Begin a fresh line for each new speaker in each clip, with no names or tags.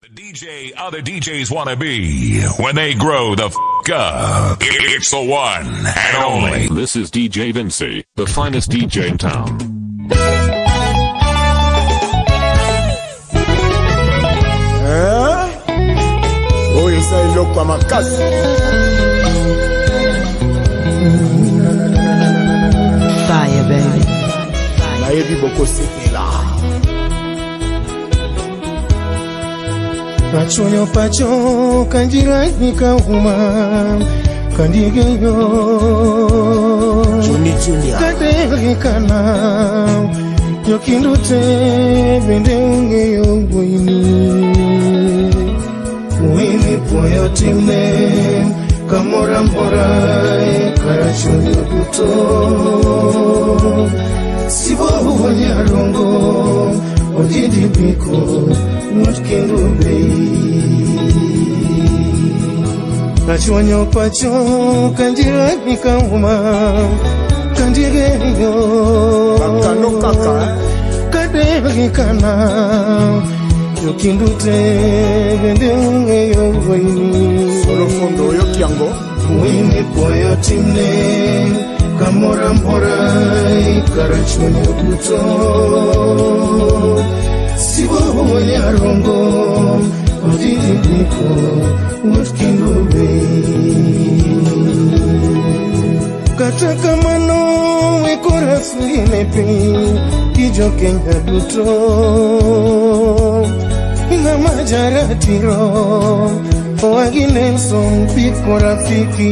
The DJ other DJs want to be when they grow the f up. It's the one and only.
This is DJ Vincy, the finest DJ in town.
Eh? Oyo eza eloko ya makasi.
Fire, baby.
Nayebi bokosepela.
Pacho pacho kanjira nikauma kandigeyo
Johnny Junior
kaderikana yokindute bende ungeyo ngwini wini poyo timne kamora mora karachoyo duto sibo wanyarongo odidibiko mutkindube Kachonyo pacho kanjira nikauma kandigeyo
Bakano kaka
kaderikana yokindute bende ungeyo ngwini
Solo fondo oyoki yango
Wini poyo timne kamora mora karachoyo duto sibo wanyarongo odidibiko mutkindube kata kamano wekora sugine piny gi jokenya duto ng'ama jaratiro owagi Nelson Biko rafiki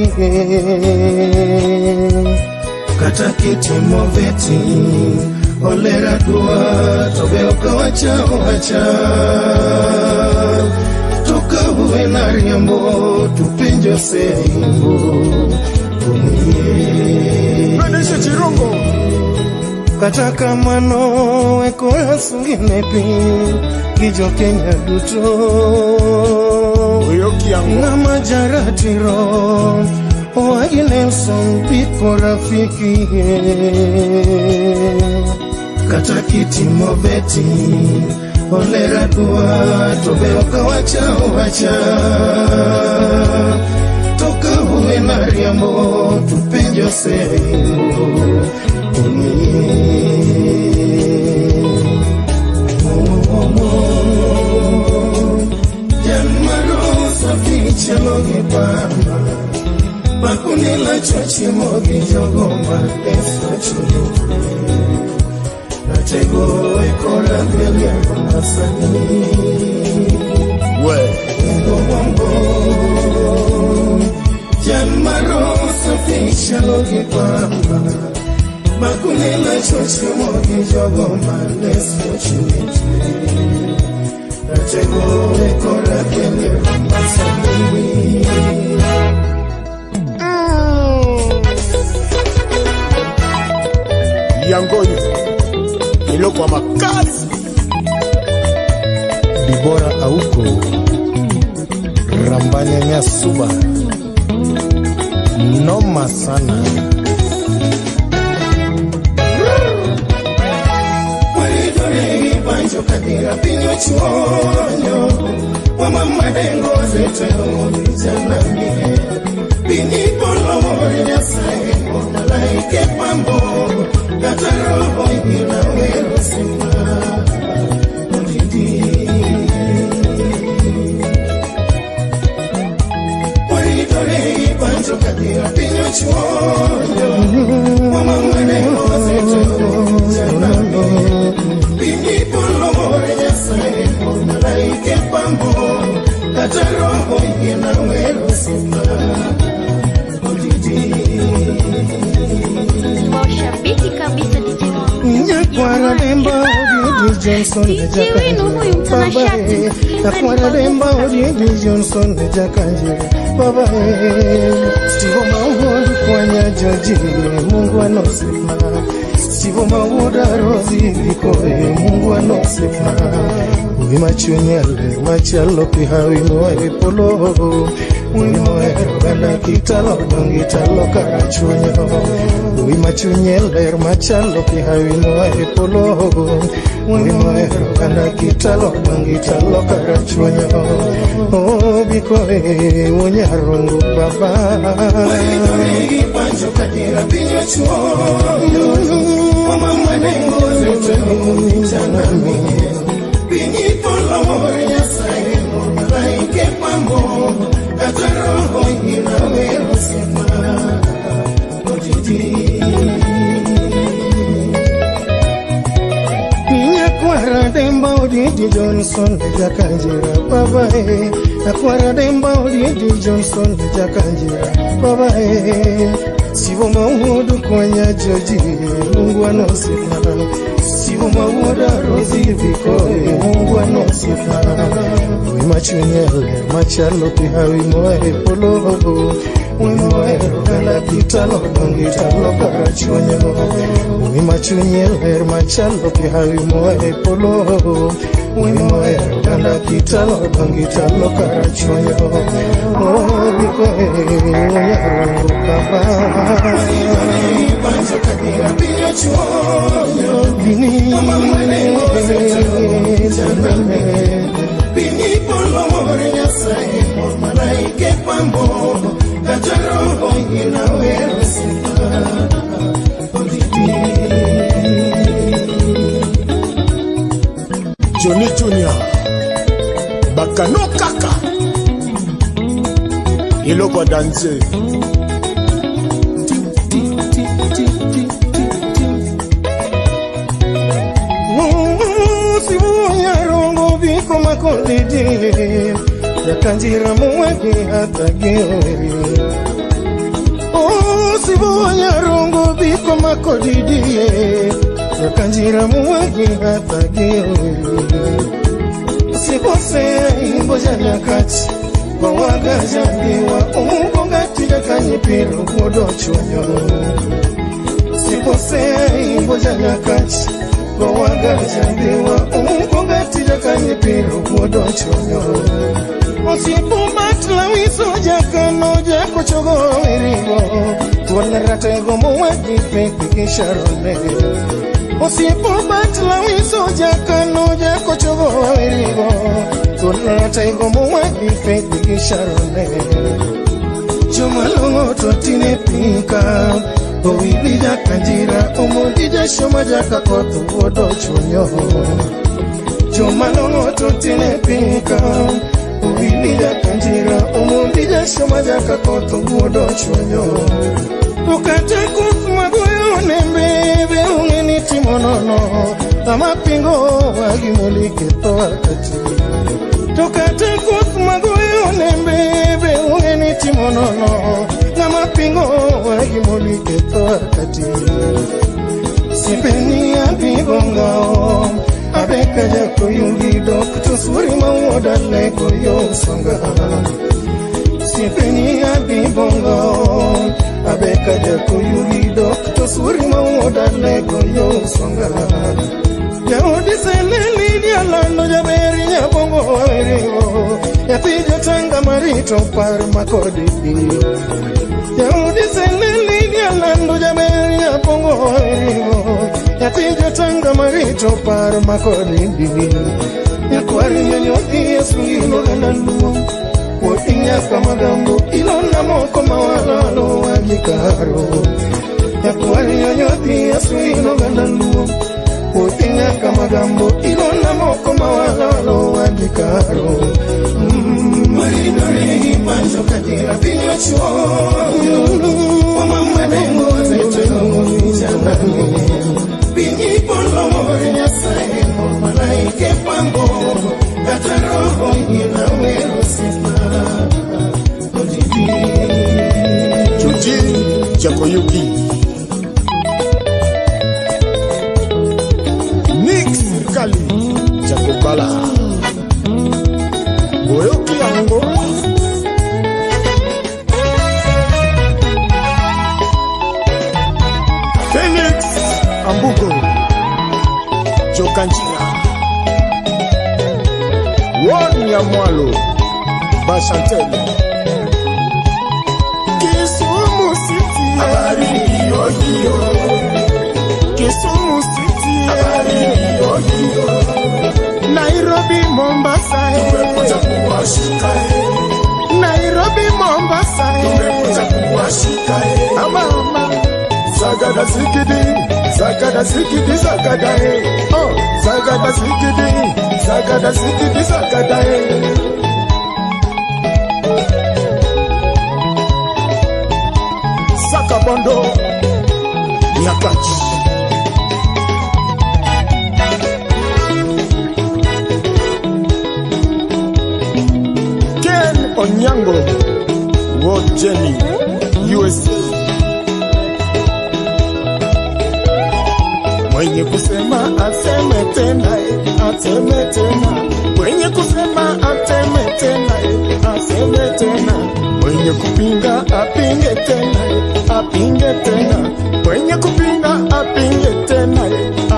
kata kitimo veti olera dua to be ok wacha owacha to kawe na riambo tupenjo seimbo
Manesha Chirongo
kata kamano ekora sungine piny gi jokenya duto
oyoki yango
ng'ama jaratiro owagi Nelson Biko rafiki kata kitimo veti olera dua to be ok wacha owacha to kawe na riambo tupenjo seimbo Makunila chochi mogi jogo mateso chuyo Natego ekora mbele masani
We
Ngombo Jan marosa ficha logi pamba Makunila chochi mogi jogo mateso chuyo Natego ekora mbele masani
Yango eloko ya makasi.
Dibora Auko Rambanya Nyasuba noma sana Waridore banjo kadira pinyo chuonyo wa mama dengo zetu vijana mie Bini polo nyasaye malaike pambo kata roho ina wero sema odidi Waridore banjo kadira pinyo chuonyo wa mama dengo zetu vijana mie Bini polo nyasaye malaike pambo kata roho ina wero sema
Shabiki kabisa DJ wangu.
Nyakwara demba Odidi Johnson
DJ wenu huyu mtanashati, msikilizeni
Nyakwara
kwa
demba
nguvu
Odidi Johnson Jakanje Baba Steve Maundu kwanya George Mungu anosema Sivoma wuoda Rosi vikoe Mungu anosefna Wimachunyale machalo pihawi moe polo Wimoe gana kitalo dongi talo karachuonyo Wimachunyele machalo pihawi moe polo Wimoe gana kitalo dongi talo karachuonyo Oh bikoe wonyarungu baba Panjo kadira pinyo chuonyo Mama manengo zetu chanami Pinyi polo Nyasaye malaike pambo kata roho inawero sifa ojiji Nyakwara demba odidi Johnson jakanjira baba e Nyakwara demba odidi Johnson jakanjira baba e Sivoma wuodu konya joji Mungu anosifa Sivoma wuoda Rosi vikoe Mungu anosifa Wimachunyele machalo pihawi moe polo Wimoe rogala kitalo dongi talo karachuonyo Wimachunyele machalo pihawi moe polo Wimoe rogala kitalo dongi talo karachuonyo Oh bikoe wonyarungu baba Panjo kadira pinyo chuonyo Mama mwenengo zetu chaname Pinyi polo Nyasaye malaike pambo kata roho inawero sifa odidi
Johnny Junior Bakano kaka eloko danse
Makolidi yakanjira muwegi hata giweri Oh sibunya rungu biko makolidi yakanjira muwegi hata giweri Sibose imboja nyakati wawaga jambiwa umugonga tijakanyipiro kudochonyo Sibose imboja nyakati wawaga jambiwa umugonga tijakanyipiro kudochonyo Osipo matla wiso jakano jakochogo irigo Tuoneratego muwegi pekikisharone Osipo matla wiso jakano jakochogo irigo Tuoneratego muwegi pekikisharone Chumalongo totine pika Owili jakanjira omodija shoma jakakoto wodochonyo Chumalongo totine pika Owili jakanjira omodija shoma jakakoto wodochonyo Ukate kumagoyo nembebe ungeni timonono Amapingo wagimulike to wakati Tukate kumagoyo nembebe ungeni timonono Amapingo wagimulike to wakati Sipeni abibongao Abekaja kuyungido kutusuri mawoda leko yosonga Sipeni abibongao Abekaja kuyungido kutusuri mawoda leko yosonga Yaudi seleli dialando jaberi nyabongo waweriwo Yapijo tanga marito par makodi Yaudi seleli dialando jaberi nyabongo waweriwo Yapijo tanga marito par makodi Yakwari nyonyoti yasungilo ganaluo Wotinya kamagambo ilona moko mawalalo wajikaro Yakwari nyonyoti yasungilo ganaluo Wotinya kamagambo ilona moko mawalalo wajikaro Maridore panjo kadira pinyo chuonyo Mama mwenengo zetu chanami Pinyi polo Nyasaye malaike pambo kata roho inawero sifa ojiji
Juji Jakoyuki Nick Kali Jakobala Boyoki yango Felix Ambuku Kanjira Wonya Mwalo Bachantel Kisumu City Habari hiyo hiyo Kisumu City Habari hiyo hiyo Nairobi Mombasa tumekuja kuwashika Nairobi Mombasa tumekuja kuwashika ama ama Zagada zikidi Zagada zikidi zagada oh Zagada zikidi Zagada zikidi zagada Sakabondo Nyakachi Ken Onyango World Jenny USA Mwenye kusema aseme tena, aseme tena. Mwenye kusema aseme tena, aseme tena. Mwenye kupinga apinge tena, apinge tena. Mwenye kupinga apinge tena,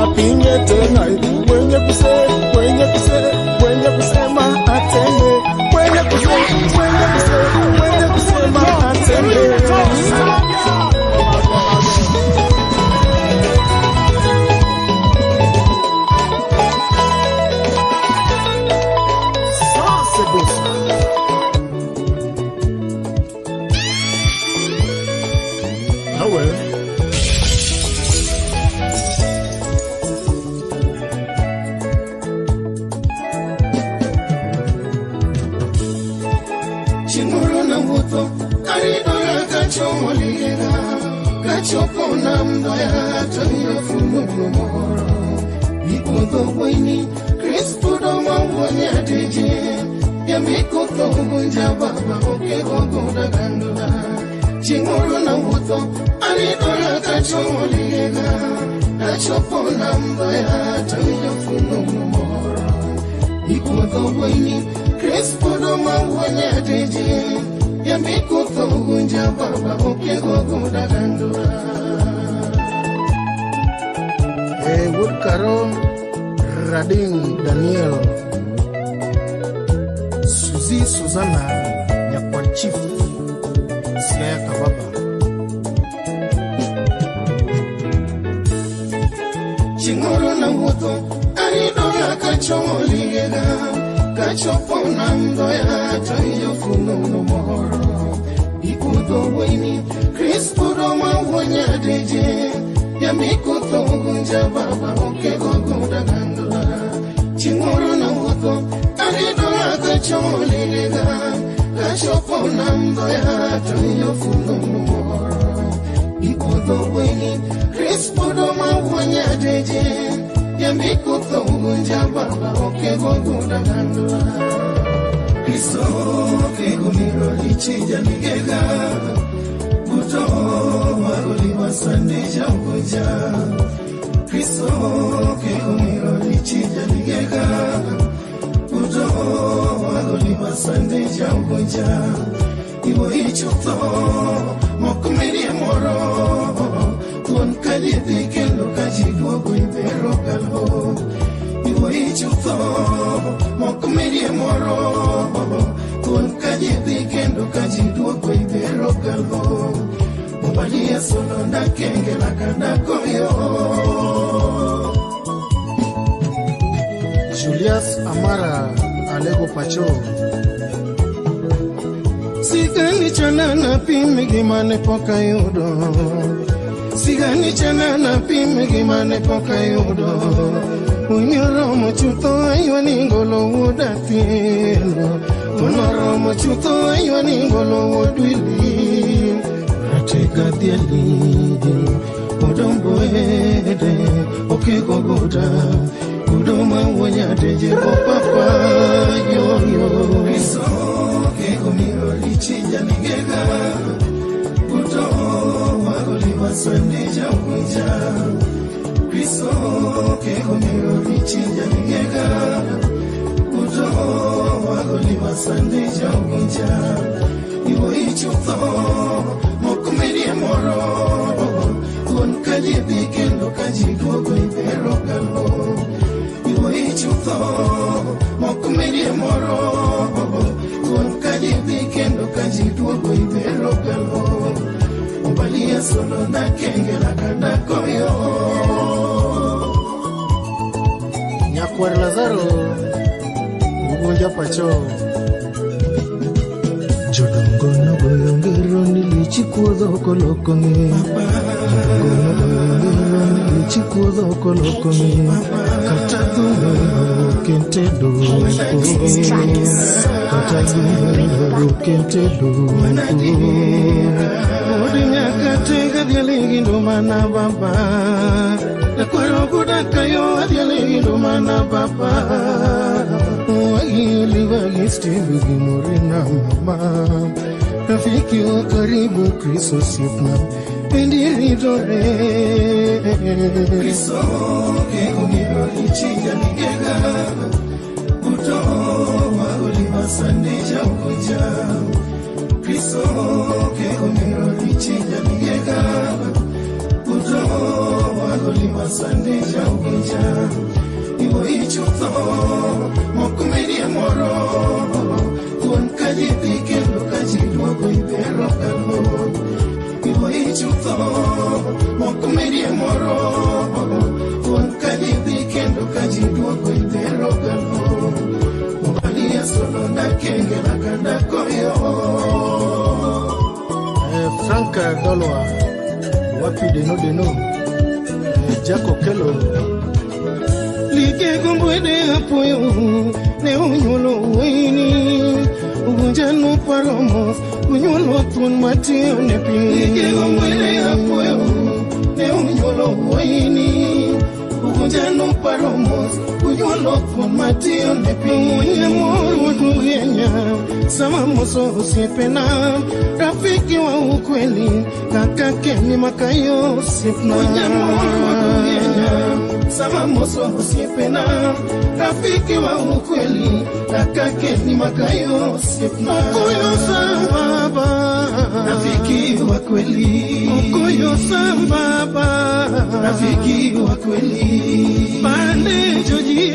apinge tena. Mwenye kusema, mwenye kusema, mwenye kusema atende. Mwenye kusema, mwenye kusema, mwenye kusema atende.
Woodcaro Radin Daniel Suzy Susanna Nyakwa Chief Siaya Kababa
Chingoro na wuto aridola kacholiega kachopona ndoya toyo fununo moro ikudo weni Kristo roma wonya deje yamikuto gunja baba oke gogo dagandula chingoro na wuto aridola kacholiega kachopona ndoya toyo fununo moro ikudo weni Kristo roma wonya deje yamikuto gunja baba oke gogo dagandula Kristo kegumiro lichija nigega buto magoli masande jaunja Kristo kegumiro lichija nigega buto magoli masande jaunja iwo ichuto mokumerie moro tuon kalithi kendo kajiduogo ibero galo iwo ichuto mokumerie moro tuon kalithi kendo kajiduogo ibero galo Mobalia solo ndakengela kanda koyo
Julius Amara Alego Pacho Sigani chana na pime gimane poka yudo Sigani chana na pime gimane poka yudo Unyoromo chuto aywa ningolo wudatino Unoromo chuto aywa ningolo wudwili Ratega dieli Odombo ede Okegogoda Udoma wonya deje papa yo yo
Kristo kegumiro lichija nigega Buto magoli masande jaunja Kristo kegumiro lichija nigega Buto magoli masande jaunja Iwo ichuto mokumerie moro Tuon kalithi kendo kajiduogo ibero galo ichutho mok medie moro kuom ka ji dhi kendo ka ji duogo ibero galo Obalia solo na kengela kanda koyo
Nyakwar Lazaro Ugunja pacho Jodongo nogoyo ngero ni lich kuodho koloko ng'e Jodongo nogoyo ngero ni lich kuodho koloko ng'e Kata dhumo kentedo Kata dhumo kentedo Odi nyaka tega dhiale gi nduma na baba Nakwaro kudakayo adhiale gi nduma na baba Wagi Steve Gimorena mama Rafiki wa karibu Kristo sipna Pendiridore
Kristo kegomiro lichinja nigega Uto magoli masande ukunja Kristo kegomiro lichinja nigega Uto magoli masande ukunja Iwo ichutho mokumedie moro Thuon ka ji dhi kendo ka ji duogo ibero galo Iwo ichutho mokumedie moro Thuon ka ji dhi kendo ka ji duogo ibero galo Obalia solo na kengela kanda koyo
Frank Dolwa Wapi deno deno Jaco Kelo Lige gombwede apoyo ne unyuolo wuoyini Ugunja no paro mos unyuolo thuon matiyo ne piny
Lige gombwede apoyo ne unyuolo wuoyini Ugunja no paro mos unyuolo thuon matiyo ne piny
Mor wuod sama moso osiepena Rafiki wa ukweli kaka Keni Makayo osiepna
Mor wuod sama moso osiepena Rafiki wa ukweli kaka Keni Makayo osiepna
Okuyo sambaba
Rafiki wa kweli
Okuyo sambaba
Rafiki wa kweli
Pande jojie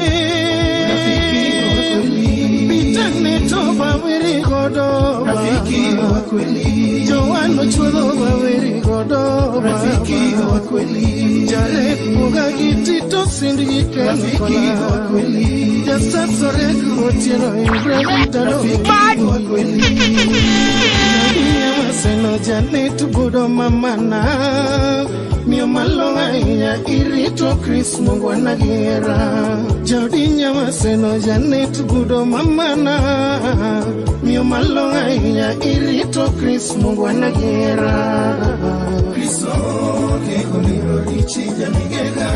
Rafiki wa kweli
Bitane toba wiri godo
Rafiki wa kweli
Joano chuodho wawiri godo
Rafiki wa kweli
Jared Muga gitito sindgi
Rafiki wa kweli
Jasasore gotieno Ibrahim Dalo
Rafiki wa kweli
Maseno Janet Budo mamana Mio malonga ahinya irito Chris Mungu anagera Jodi Nyamaseno Janet Budo mamana Mio malonga ahinya irito Chris Mungu anagera
Kristo kegomiro lichinja nigega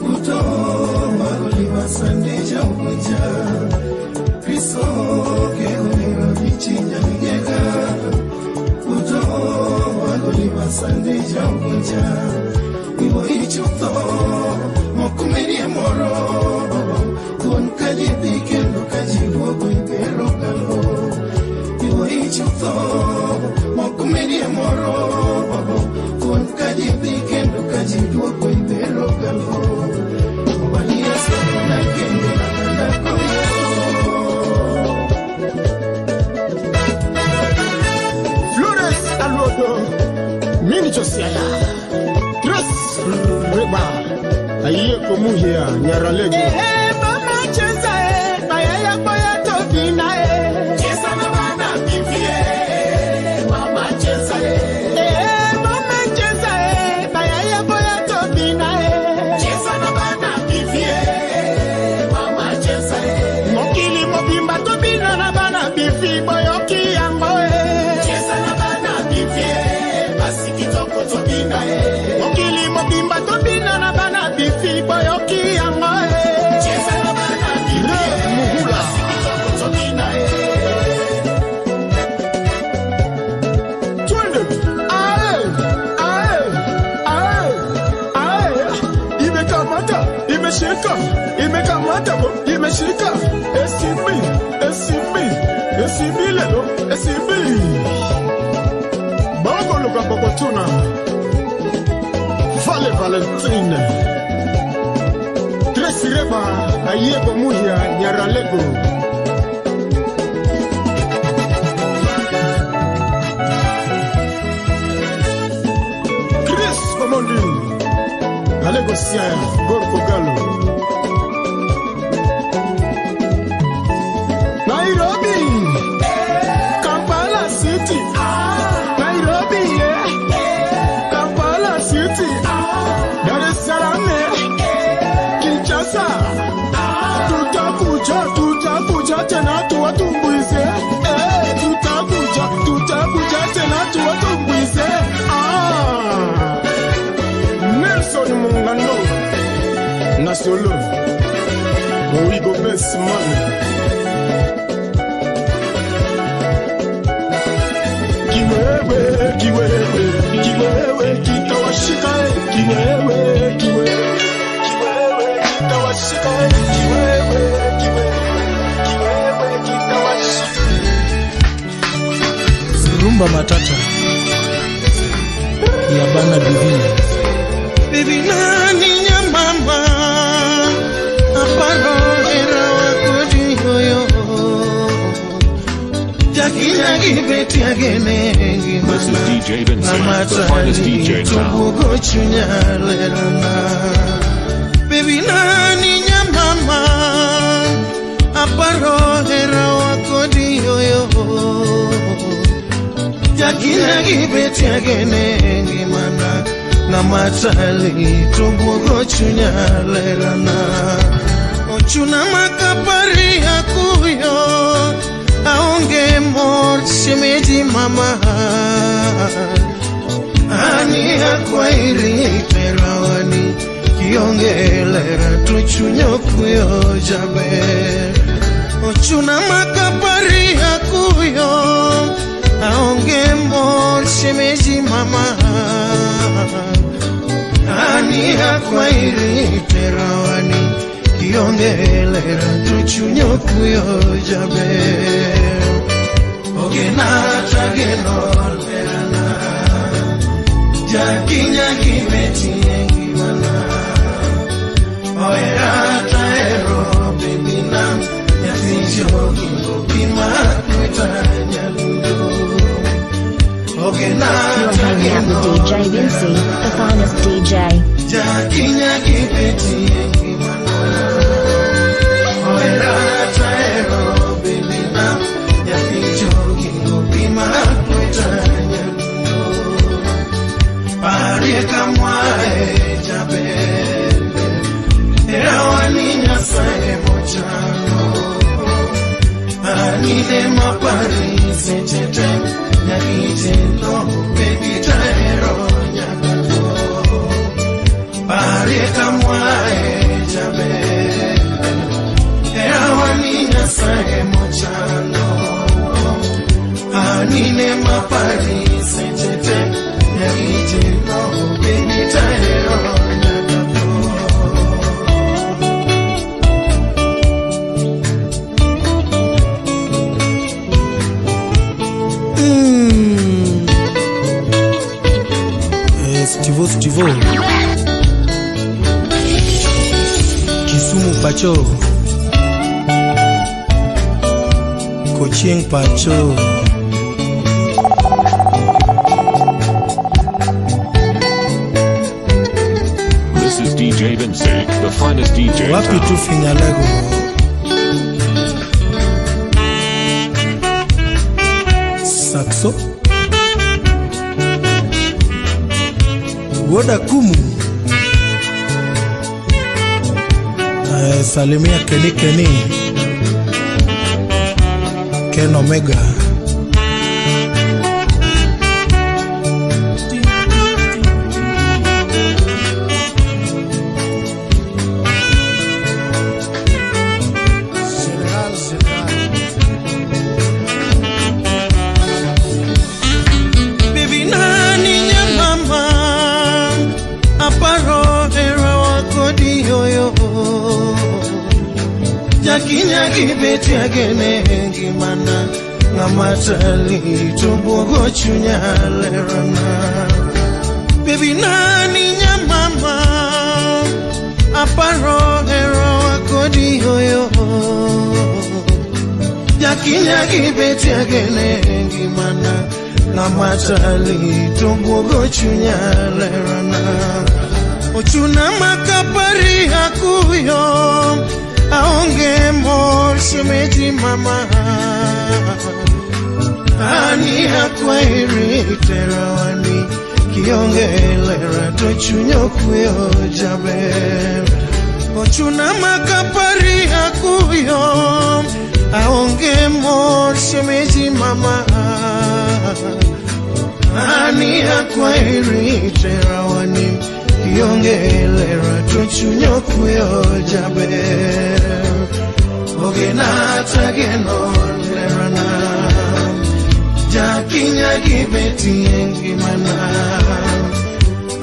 Uto magoli masande ukunja Kristo kegomiro lichinja nigega Uto magoli masande ukunja Iwo ichutho mokumedie moro Thuon ka ji dhi kendo ka ji duogo ibero galo Iwo ichutho mokumedie moro Thuon ka ji dhi kendo ka ji duogo ibero galo Obalia solo na kengela kanda koyo
Flores Alodo Mini Josiah Tres Reba Aye komuhia Nyaralego
Mama cheza bayaya boya tobina Cheza na bana bibie Mama cheza mama cheza bayaya boya tobina Cheza na bana bibie Mama cheza Mokili mobimba tobina na bana bifi boyoki yango Cheza na bana bibie Basi kitoko tobina Mokili mobimba tobina na bana bifi boyoki yango Cheza na bana bibie Basi kitoko tobina
Twende ae ae ae ae Imekamata imeshika imekamata bo imeshika esimbi esimbi esimbi lelo esimbi Bongo luka bokotuna Vale Valentine Tres Eva Ayiego Muhia Nyaralego. Chris Omondi Alego Siaya Gorko Galo. Nairobi, Kampala City, Nairobi, yeah. Kampala City, Dar es Salaam, Kinshasa. Tutakuja, tutakuja tena tuwatumbuize. Eh, tutakuja, tutakuja tena tuwatumbuize. Ah, Nelson Mungano, Nasolo, Owigo Best Man. Kiwewe, kiwewe, kiwewe, kitawashika, kiwewe, kiwewe, kiwewe, kitawashika, kiwewe, kiwewe, kiwewe, kitawashika.
Rumba matata ya bana divine.
Baby nani nyamama aparo era wakodiyoyo Jaki beti agene.
This is DJ Vincent, the finest DJ in town.
Baby nani nyamama aparo era wakodiyoyo Jaki beti agene ngimana Namatali tubugo chunyalerana Ochuna makapari akuyo Aonge mor shemeji mama Ani akwairi terawani Kiongelera tuchunyo kuyo jabe Ochuna makapari akuyo Aonge mor shemeji mama Ani akwairi terawani Kiongelera tuchunyo kuyo jabe Ogena tageno lerana Jakinya kibeti engimana Oera taero bebina Nyasinjo kingo pima kuitanya ludo Ogena
You're hanging out with DJ Vinci, the finest DJ.
Jakinya kibeti engimana Oera taero bebina Nyasinjo kingo pima kuitanya ludo Parieka mwae jabebe Erawani nyasaye mochano Anine mapari sechete Nyakijendo baby taero nyakato Parieka mwae jabebe Erawani nyasaye mochano Anine mapari sechete Nyakijendo baby taero nyakato.
Stivo Stivo Kisumu Pacho Kochieng Pacho
This is DJ Vinci, the finest DJ in
Wapi
town.
tu Finyalego Saxo Woda Kumu Salimia Keni Keni Ken Omega
Baby nani nyamama aparo era wakodiyoyo Jakinya kibeti agene ngimana Ngamatali tubugo chunyalerana Baby nani nyamama aparo era kodi yoyo Jakinya gibeti agene ngimana Ng'amatali to chunya lerana Ochuna makapari hakuyo Aonge mor shemeji mama Ani hakuairi terawani Kionge lera to chunyo kuyo jaber Ochuna makapari hakuyo Aonge mor shemeji mama Ani hakuairi terawani Kionge lera to chunyo kuyo jaber Ogena tageno lerana Jakinya gibeti ngimana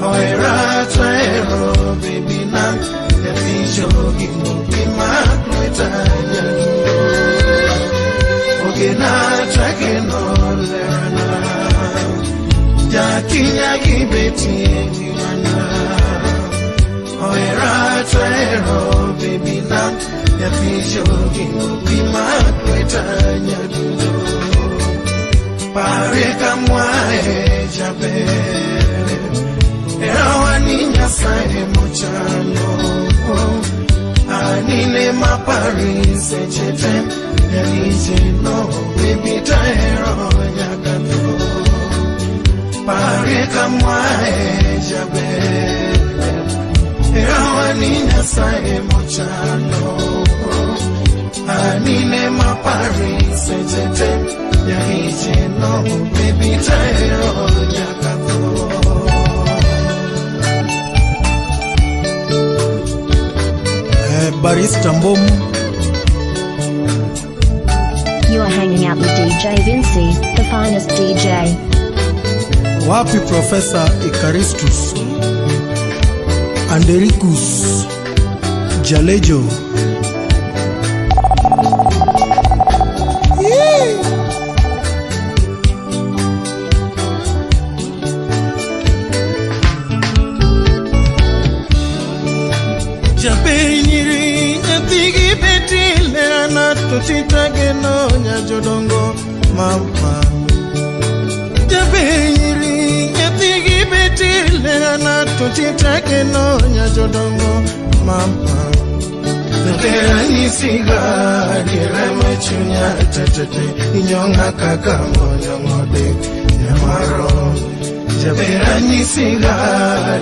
Oera taero baby na Nyathi jogi mopima lweta nyadundo Ogena tageno lerana Jakinya gibeti ngimana Oera taero baby na Nyathi jogi mopima lweta nyadundo Pare kamwae jaber Erawani Nyasaye mochano Anine mapari sechete Nyalije no baby taero nyakatho Pare kamwae jaber Erawani Nyasaye mochano Anine mapari sechete Nyalije no baby taero nyakatho
Barista Mbomu.
You are hanging out with DJ Vinci, the finest DJ.
Wapi Professor Icaristus Andericus Jalejo.
Titageno nyajodongo mama Jabenyiri nyathigi beti lerana to titageno nyajodongo mama Tera nyisiga diere machunya tetete inyonga kaka monyongode nyamaro Jabera nyisiga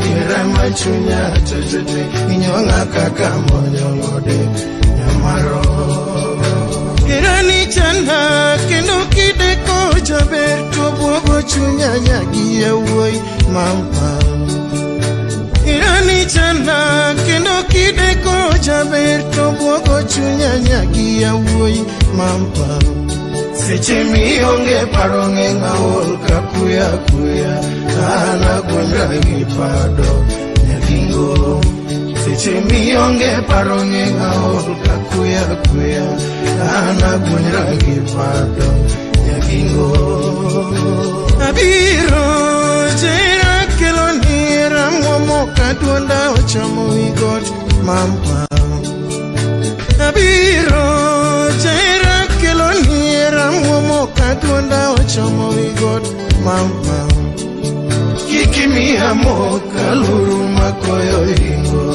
diere machunya tetete inyonga kaka monyongode nyamaro Kirani chanda kendo kideko jaber to buogo chunya nyagi yawuoyi mama Kirani chanda kendo kideko jaber to buogo chunya nyagi yawuoyi mama Seche mionge paro ng'eng' aol ka kuya kuya An agwonra gi pado nyadingo Seche mionge paro ng'eng' aol ka kuya kuya Ana gwonra gi pado nyagingo Abiro jera kelo nira muomo ka duonda ochomo wi got mama Abiro jera kelo nira muomo ka duonda ochomo wi got mama Kik imiya mok kaluru makoyo ingo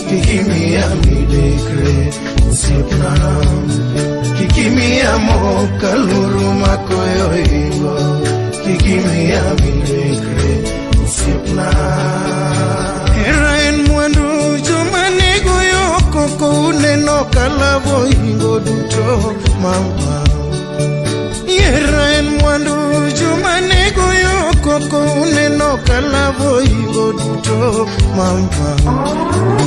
Kik imiya midekre osiepna Kik imiya mok kaluru makoyo ingo Kik imiya midekre osiepna Hera en mwandu joma negoyo koko uneno kalavo ingo duto mama Hera en mwandu joma negoyo koko uneno kalavo ingo duto mama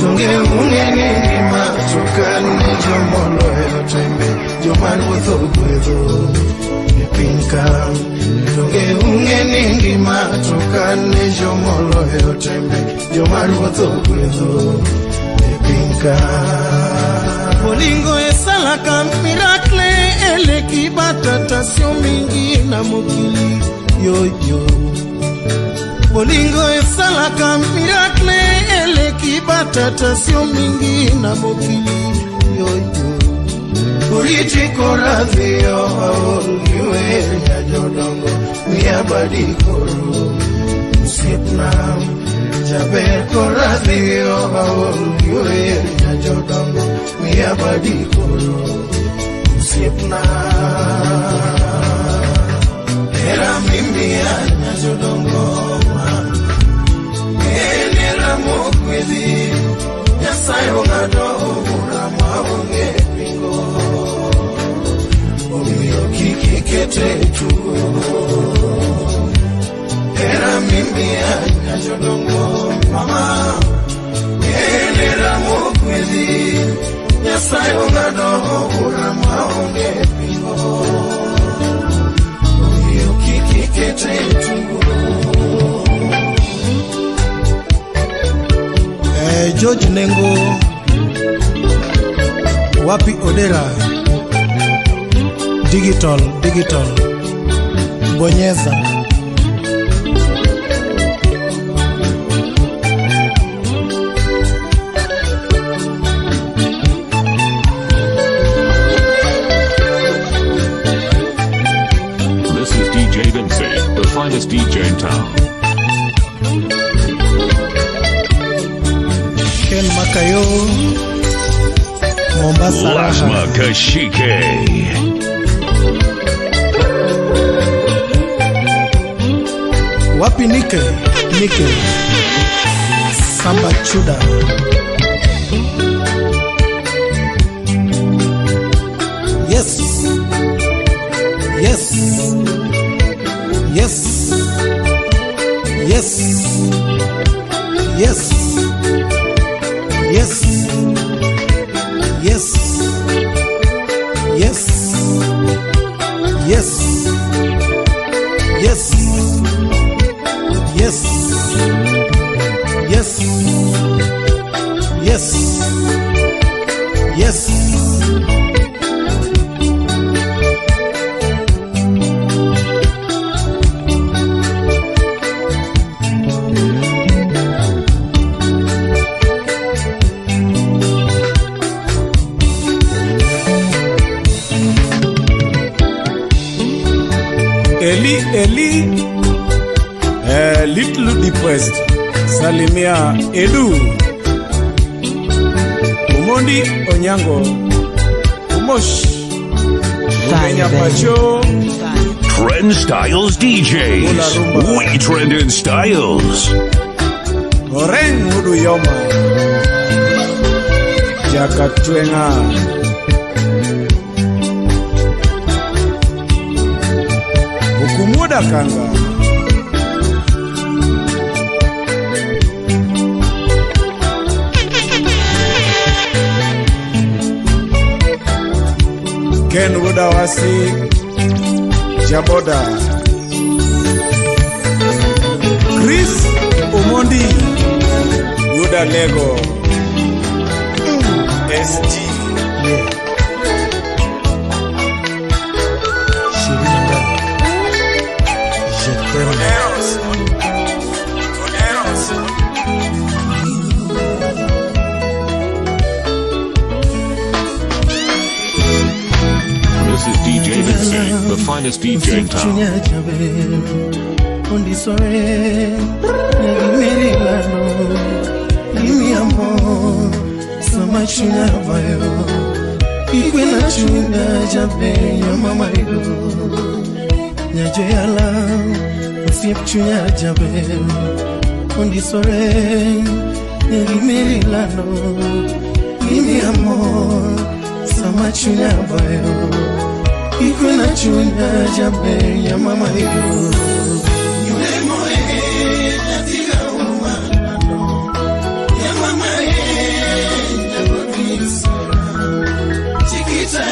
Donge ung'e ngima to kane jomoloyo tembe joma ruoth ogwedho e piny ka Donge ung'e ni ngima to kane jomoloyo tembe joma ruoth ogwedho e piny ka Bolingo esalaka miracle eleki batatasio mingi na mokili yoyo Bolingo esalaka miracle eleki batatasio mingi na mokili
yo yo. Oriti koradhiyo aol gi wer nyajodongo miya badi koro osiepna. Jaber koradhiyo aol gi wer nyajodongo miya badi koro osiepna. Hera mimiya nyajodongo ma en hera mogwedhi. Nyasaye ong'ado bura maonge pingo, omiyo kik ikete tugo. Hera mimiya nyajodongo mama en hera mogwedhi. Nyasaye ong'ado bura maonge pingo, omiyo kik ikete tugo.
George Nengo, wapi Odera? Digital, digital, bonyeza.
This is DJ Vinci, the finest DJ in town.
Ken Makayo, Mombasa
Lasma
Raha.
Kashike.
Wapi Nike, Nike, Samba Chuda. Yes, yes, yes, yes, yes, yes, yes, yes, yes, yes, yes, yes, yes, yes.
Eli Eli, little depressed, salimia Edu Omondi Onyango Umosh Umenya
Fire, baby.
Pacho.
Trend Styles DJs. We trend in styles.
Oreng Udu Yoma Jakatwenga Ukumuda Kanga Ken Wudawasi Jaboda Chris Omondi Wuda Lego SG.
Yeah. Chérie Nanga, je t'aime.
Eros Eros.
This is DJ Vinci, the finest DJ in town.
Chunya jaber ondisore nyagimerilano gimiambo sama chunya bayo ikwena chunya jaber nyamamaido nyajoyala osiep chunya jaber ondisore nyagimerilano gimiambo sama chunya bayo ikwena chunya jaber nyamamaido. Chiquita,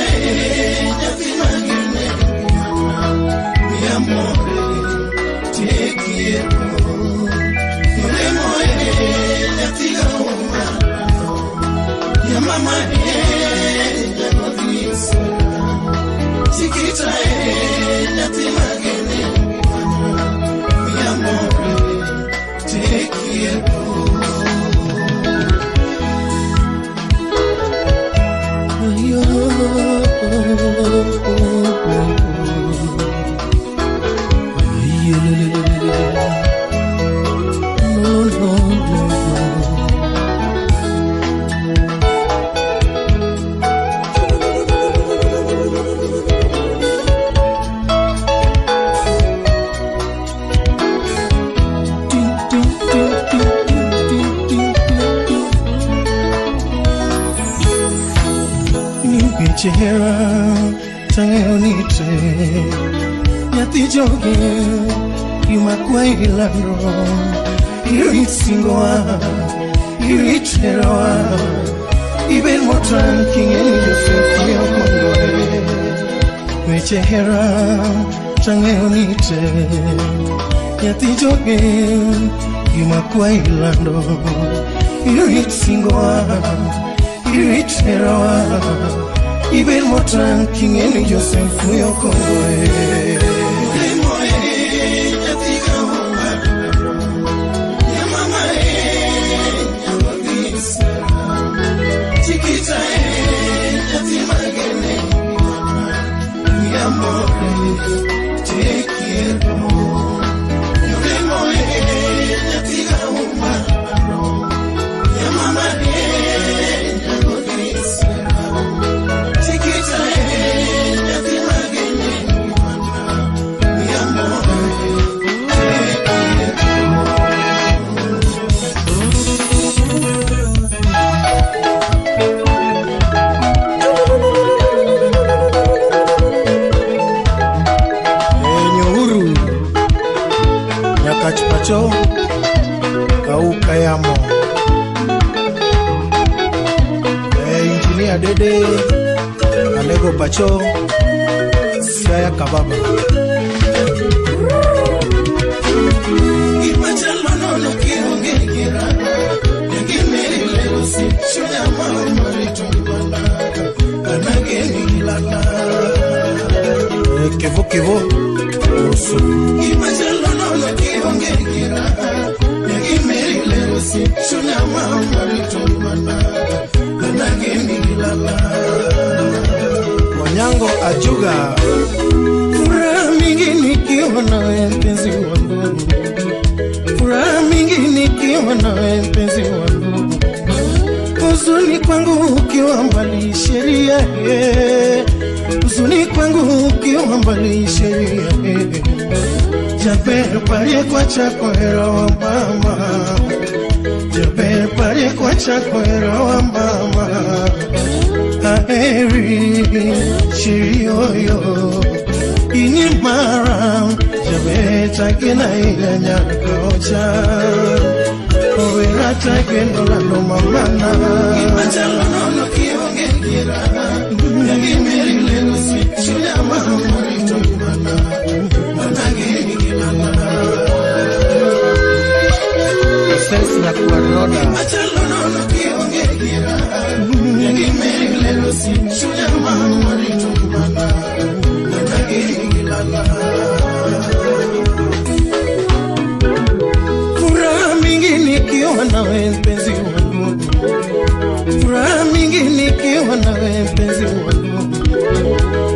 Weche hera tang'eyo ni te nyathi jogi gima kwayi lando irit singowa irit herawa ibed motang' king'e ni Josef ne ok oloye. Weche hera tang'eyo ni te nyathi jogi gima kwayi lando irit singowa irit herawa ibed motang' king'e ni Josef ne ok oloye. Te quiero, yo vengo
Pacho kauka yamo. Engineer Dede Alego Pacho Siaya Kababa. Kevo kevo oso. Onyango Ajuga.
Furaha mingi nikiwa nawe mpenzi wangu, furaha mingi nikiwa nawe mpenzi wangu, huzuni kwangu ukiwa mbali sheria, huzuni kwangu ukiwa mbali sheria. Jaber pare kwa chako hero wa mama, jaber pare kwa chako hero wa mama. Aheri shirioyo ini mara jaber takena ilanya kocha owera takeno lando mamana. Imachalo nono kionge gira nyagimeri lelo si chunya mama rito mana.
Sense na kuaroda.
Furaha mingi nikiwa nawe mpenzi wangu, furaha mingi nikiwa nawe mpenzi wangu,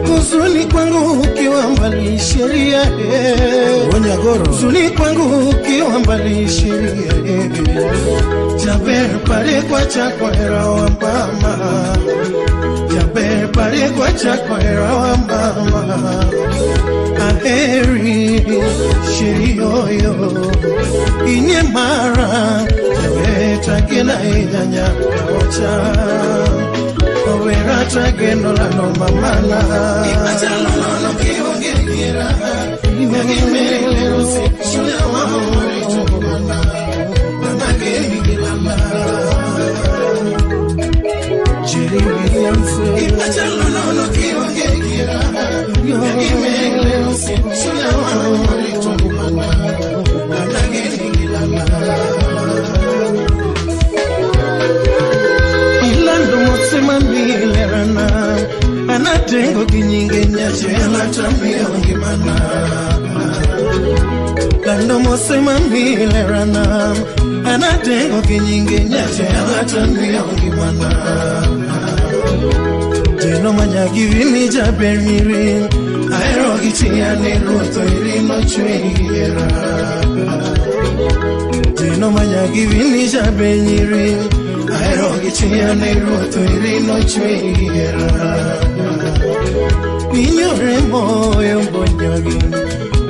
huzuni kwangu ukiwa mbali sheria, huzuni kwangu ukiwa mbali sheria. Jaber pare kwa chako hera wa mama, jaber pare kwa chako hera wa mama. Aheri shirioyo inye mara jaber takena inyanya ocha owera takeno lano mamana. Imachalo nono kionge gira Ilando mosema milerana anatengo kinyinge nyachela tambia ngimana. Lando mosema milerana anatengo kinyinge nyachela tambia ngimana. Jeno manyagi vini jaberiri aero gichia ne ruto irino chwera. Jeno manyagi vini jaberiri aero gichia ne ruto irino chwera. Ninyore moyo mbonyagi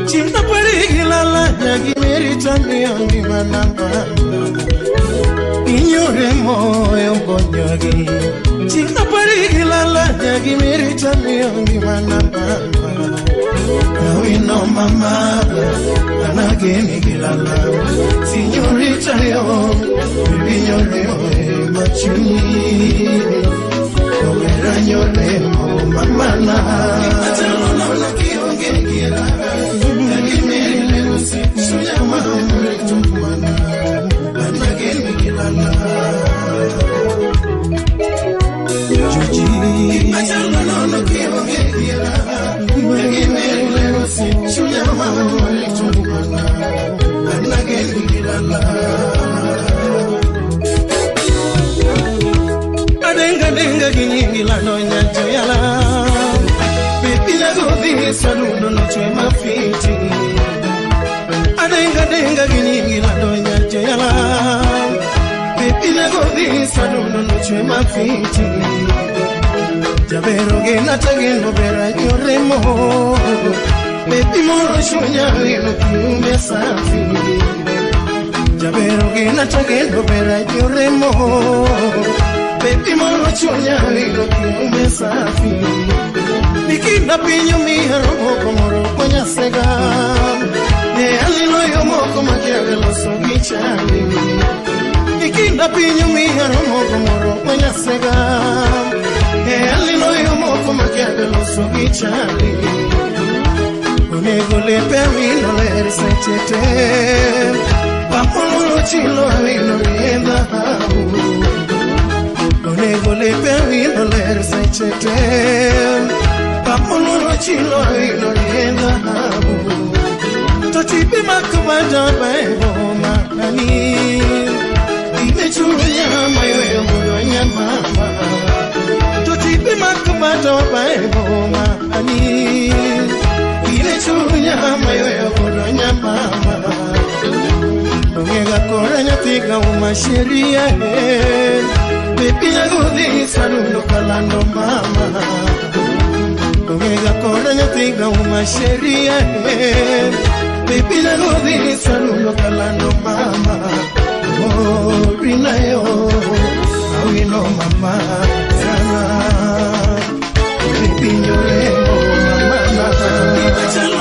Chingaparigilala nyagimeritamiyo ngimana mama Inyore moyo mbonyogi Chingaparigilala nyagimeritamiyo ngimana mama Awino mama anageni gilala Signorita yo baby nyore machuni Omera nyore mo mama na Adenga denga ginyingi la nonya joyala Baby la godhi saludo no chwe mafiti Adenga denga ginyingi la nonya joyala Baby la godhi saludo no chwe mafiti Jabero gena tageno bera nyoremo Baby moro shunya wino kiume safi Jabero gena tageno bera nyoremo Baby moro chunya wino kiume safi Nikinda pinyo mihero moko moro konyasega Ne alilo yo moko makiaga loso gichani Nikinda pinyo mihero moko moro konyasega Ne alilo yo moko makiaga loso gichani Onego lepe wino ler sechete Pamolo chilo wino rienda hau Onego lepe wino ler sechete Pamolo chilo wino rienda hau Totipi makubada bebo manani Imechunya mayoyo mudonya mama Totipi makubada bebo manani Imechunya mayoyo mudonya mama Ongega koranya tika umasheria Baby nagudi salundo kalando mama Ongega koranya tika umasheria Baby nagudi salundo kalando mama Oh rinayo awino mama sana Baby nyoremo mama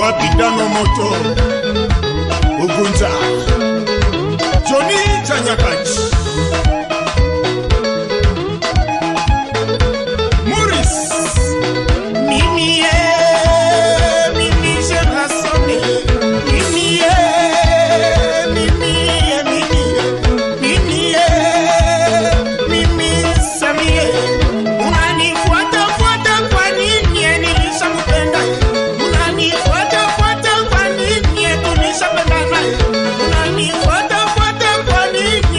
Wapidano moto Ugunza Johnny Chanyakachi Maurice
Mimi mimi je rasonne Mimi mimi mimi mimi mimi Samie Unanifuata fuata kwa nini nilishamupenda Unanifuata fuata kwa nini tulishapendana Unanifuata fuata kwa nini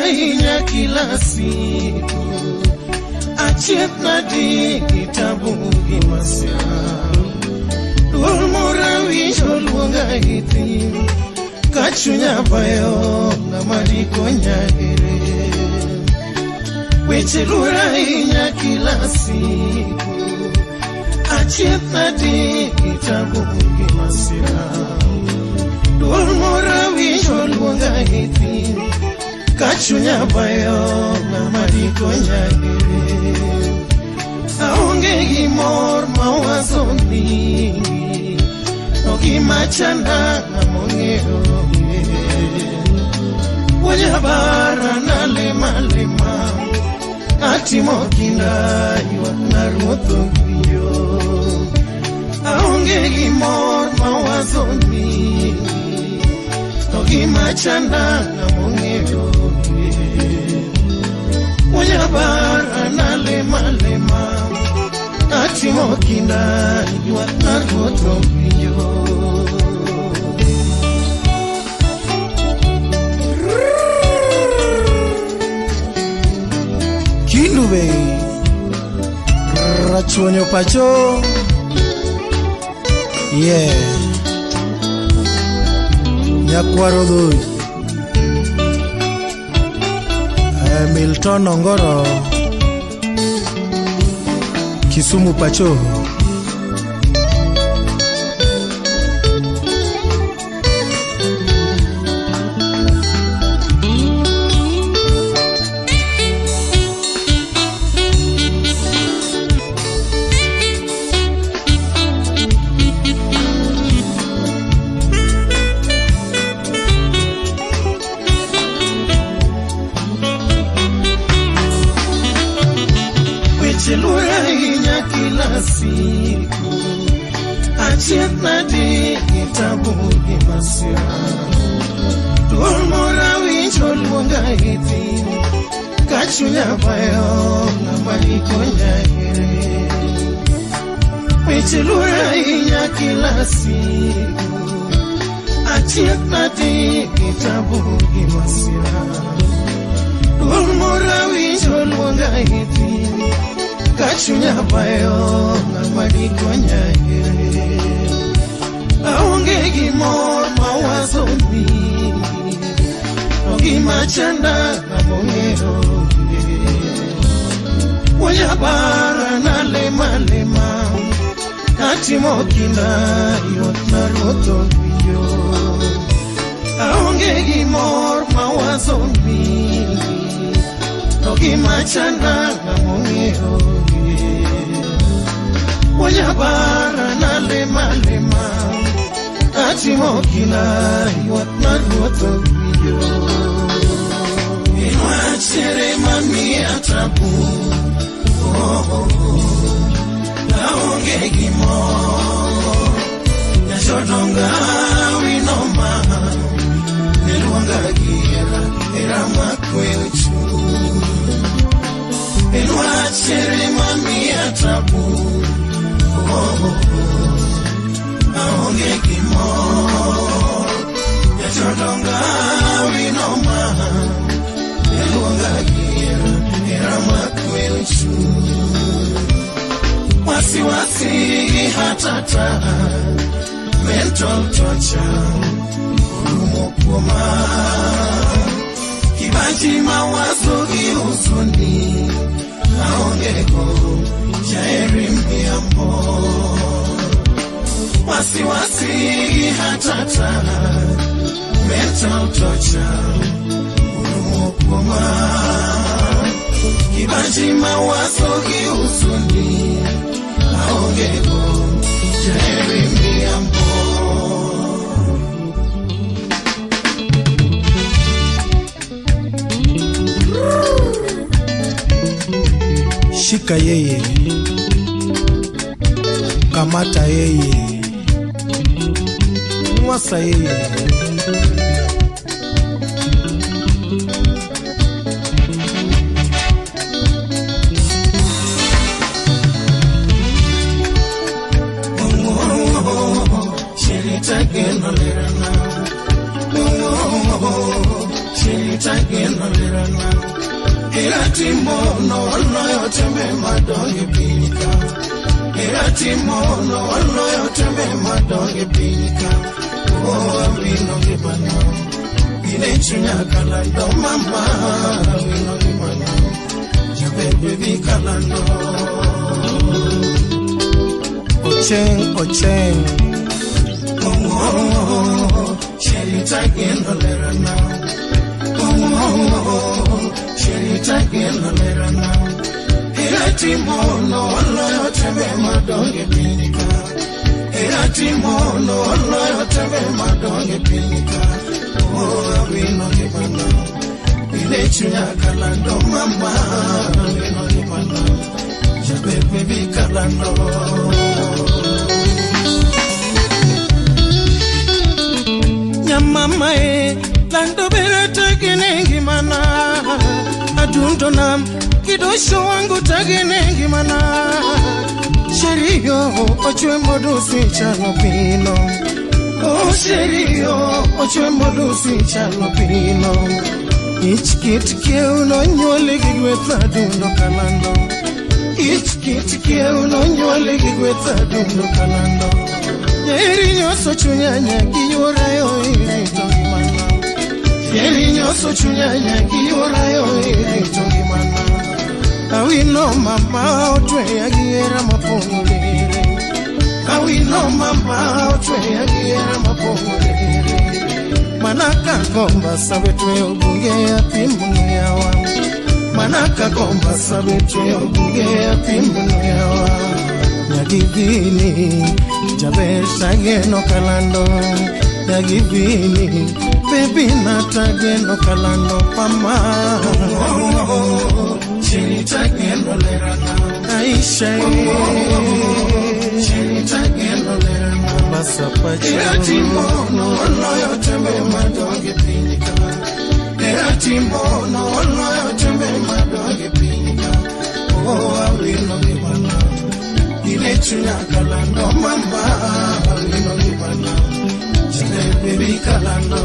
ahinya kila siku achiedh nadi gi tabu gi masira duol moro awinjo luonga gi thim ka chunya bayo ng'ama dikonya ere weche luor ahinya kila siku achiedh nadi gi tabu gi masira duol moro awinjo luonga gi thim ka chunya bayo ng'ama dikonya ere aonge gi mor mawazo ni to gima chanda ng'ama ong'eyo Wanyabara na lema lema atimo kinda ywak na ruoth owinjo aonge gi mor mawazo ni to gima chanda ng'ama ong'eyo Wanyabara na lema lema atimo kinda ywak na ruoth owinjo.
Kindu be Rachuonyo pacho. Yeah. Nyakwaro dhoji Milton Ongoro Kisumu pacho.
Kila siku achiedh nadi gi tabu gi masira duol moro awinjo luonga gi thim ka chunya bayo ng'ama dikonya ere weche luor ahinya kila siku achiedh nadi gi tabu gi masira duol moro awinjo luonga gi thim ka chunya bayo ng'ama dikonya ere aonge gi mor mawazo ni to gima chanda ng'ama ong'eyo Wanyabara na lema lema atimo kinda ywak na ruoth owinjo aonge gi mor mawazo ni to gima chanda ng'ama ong'eyo Wanyabara na lema lema atimo kinda ywak na ruoth owinjo Inwachere mamiya tabu oh, oh, aonge gi mor Nyachonga winoma niluonga gi hera hera makwe chuny Inwachere mamiya tabu oh, oh, aonge gi mor Nyachonga winoma niluonga gi hera hera makwe chuny Wasiwasi hatata mental torture orumo kuoma kibaji mawazo gi huzuni aonge go jaeri mbiambo Wasiwasi hatata mental torture orumo kuoma kibaji mawazo gi huzuni aonge go jaeri mbiambo.
Shika yeye, kamata yeye, mwasa yeye.
Chirita geno lerana, lerana. Hera timono oloyo tembe madongo e piny ka. Hera timono oloyo tembe madongo e piny ka. Oh, awino ngimana. Ine chunya kalando mama, awino ngimana. Jaber baby kalando.
Ocheng, ocheng.
Oh, oh, oh, Sherita geno lerana. Oh, oh, oh, Sherita geno lerana. Hera timono oloyo tembe madongo e piny ka. Hera timono oloyo tembe madongo e piny ka. Oh, awino ngimana. Ine chunya kalando mama, awino ngimana. Jaber baby kalando.
Nyamama e lando bere tagine ngimana. Adundo nam kidosho wangu tagine ngimana. Sherio ochwe modusi chalo pino. Oh sherio ochwe modusi chalo pino. Ich kit keuno nyuoli gi gweth adundo kalando. Ich kit keuno nyuoli gi gweth adundo kalando. Nyeri nyoso chunya nyaki yorayo irito ngimana. Nyeri nyoso chunya nyaki yorayo irito ngimana. Awino mama otweya gi hera mapong'o lere. Awino mama otweya gi hera mapong'o lere. Manaka komba sabe tweyo bunge apimno yawa. Manaka komba sabe tweyo bunge apimno yawa. Nyagivini jaber tageno kalando. Nyagivini baby natageno kalando mama.
Oh, oh, oh, Sherita geno lerana.
Aisha
Oh, oh, oh, Sherita geno lerana.
Basapacho.
Hera timono oloyo tembe madongo e piny ka. Hera timono oloyo tembe madongo e piny ka. Oh, awino ngimana. Ine chunya kalando mama, awino ngimana. Jaber baby kalando.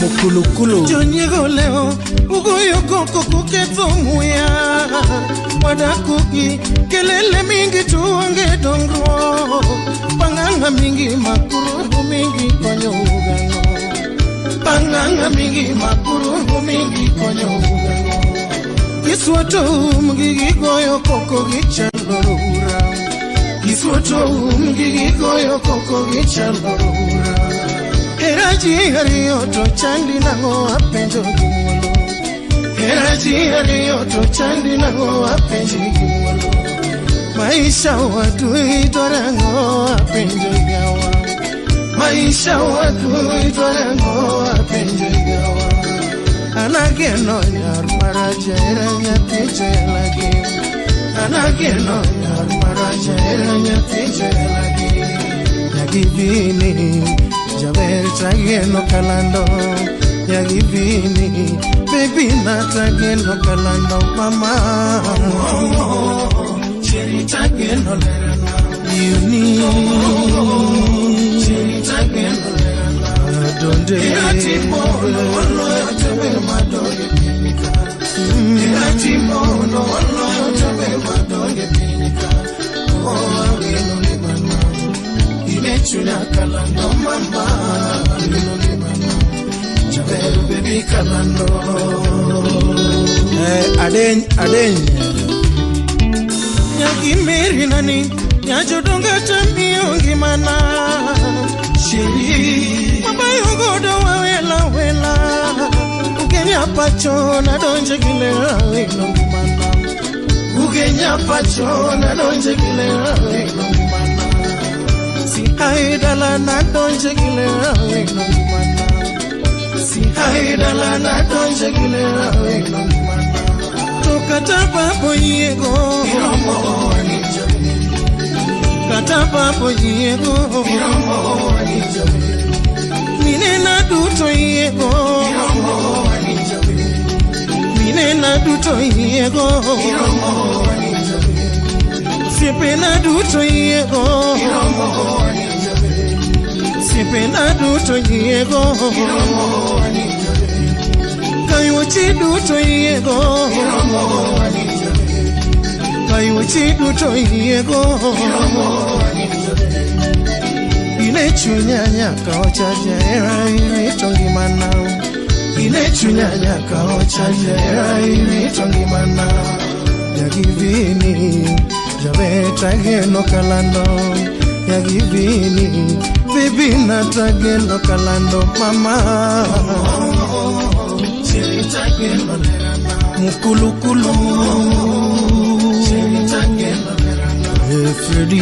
Mukulukulu Jonyiego leo ugoyo koko kuketho muya. Wadakugi kelele mingi tuonge dongruok. Panganga mingi makuruhu mingi konyo ugano. Panganga mingi makuruhu mingi konyo ugano. Kiswato umgi gigoyo koko gichalo rura. Kiswato umgi gigoyo koko gichalo rura. Hera ji ariyo to chandi nang'o apenjo gi muolo. Hera ji ariyo to chandi nang'o apenjo gi muolo. Maisha watu idwaro ang'o apenjo yawa. Maisha watu idwaro ang'o apenjo yawa. An ageno nyar maraja hera nyathi jelagi. An ageno nyar maraja hera nyathi jelagi. Nyagivini jaber tageno kalando. Nyagivini baby natageno kalando mama.
Oh, oh, oh, Sherita geno lerana.
Yuni
Sherita geno lerana.
Adonde.
Hera timono oloyo tembe madongo e piny ka. Hera timono oloyo tembe madongo e piny ka. Oh, awino ngimana. Ine chunya kalando mama, awino ngimana. Jaber baby kalando.
Adeny adeny. Nyagimeri nani nyajodonga tamiyo ngimana.
Sheri
Mabayo godo wawela wela. Ugenya pacho nadonje gilera awino ngimana. Ugenya pacho nadonje gilera awino ngimana. Si haidala nadonje gilera awino ngimana. Si haidala nadonje gilera awino ngimana. To kata babo yiego
iromo wani jaber.
Kata babo yiego
Iromo wani jaber.
Minena duto yiego
Iromo wani jaber.
Minena duto yiego
Iromo wani jaber.
Osiepena duto yiego
Iromo wani jaber.
Osiepena duto yiego. Kayuochi duto yiego. Kayuochi duto yiego. Ine chunya nyaka ocha jahera irito ngimana. Ine chunya nyaka ocha jahera irito ngimana. Jagivini jabeta geno kalando. Jagivini bibi natageno kalando mama. Mukulukulu. Freddy.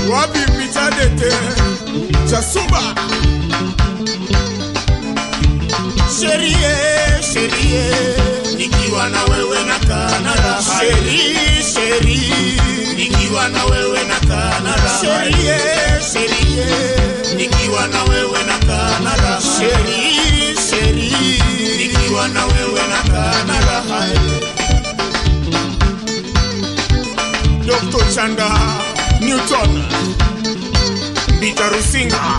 Wabi mitadete Jasuba. Sherie, sherie, nikiwa na wewe na kanara. Sheri, sheri, nikiwa na wewe na kanara. Sherie, sherie, nikiwa na wewe na kanara. Sheri, sheri, nikiwa na wewe na kanara. Dr. Chanda Newton Mbita Rusinga.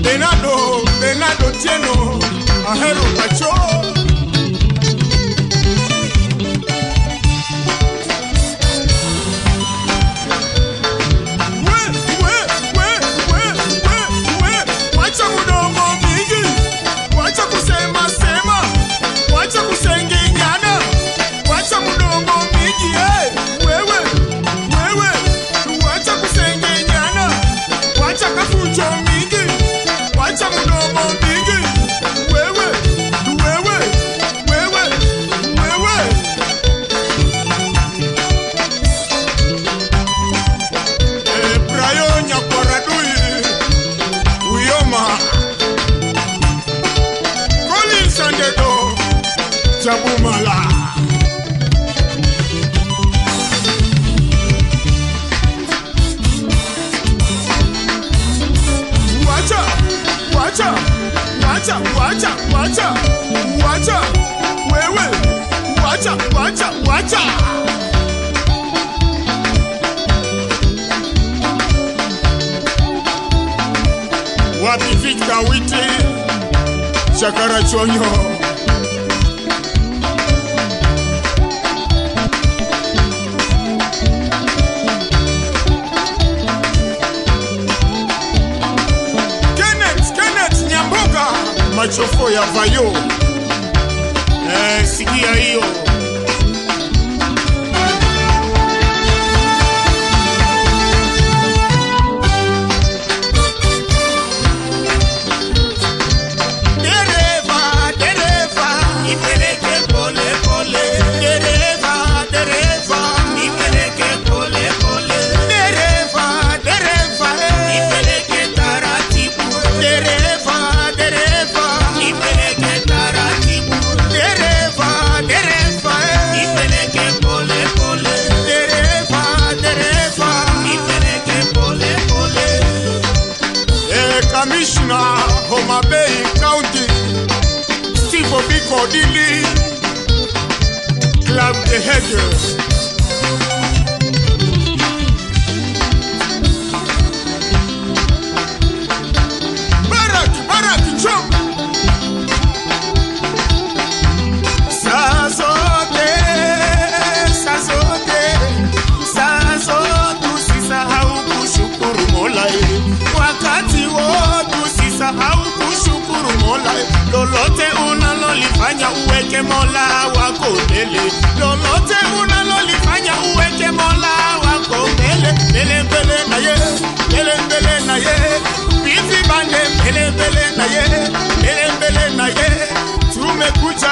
Benado, Benado Tieno, Ahero Pacho. We, we, we, we, we, we. Wacha mudomo mingi, wacha kusema sema, wacha kusengenyana, wacha mudomo mingi, hey. Wewe, wewe, wacha kusengenyana, wacha kafucho mingi. Wacha mudomo mingi, wewe, wewe, wewe, wewe. Brayo Nyakwaradui, Uyoma, Collins Andedo, Jabumala. Wacha, wacha, wacha, wacha, wacha, wacha, wewe, wacha, wacha, wacha. Wapi Victor Witi, Chakara Chonyo. Kenneth Nyamboga, machofo ya Vayo. Sikia hiyo. Dereva, dereva, nipeleke pole pole. Dereva, dereva, nipeleke pole pole. Dereva, dereva, nipeleke taratibu. Dereva, dereva, nipeleke taratibu. Dereva, dereva, nipeleke pole pole. Dereva, dereva, nipeleke pole pole. Commissioner Homa Bay County, Steve Biko Dili, Club The Hague. Barak, Barak, jump. Saa zote, saa zote, saa zote usisahau kushukuru Mola. Wakati wote usisahau kushukuru Mola. Lolote unalolifanya uweke Mola wako mbele. Lolote unalolifanya uweke Mola wako mbele. Mbele mbele na ye, mbele mbele na ye. Bifi bande mbele mbele na ye, mbele mbele na ye. Tumekuja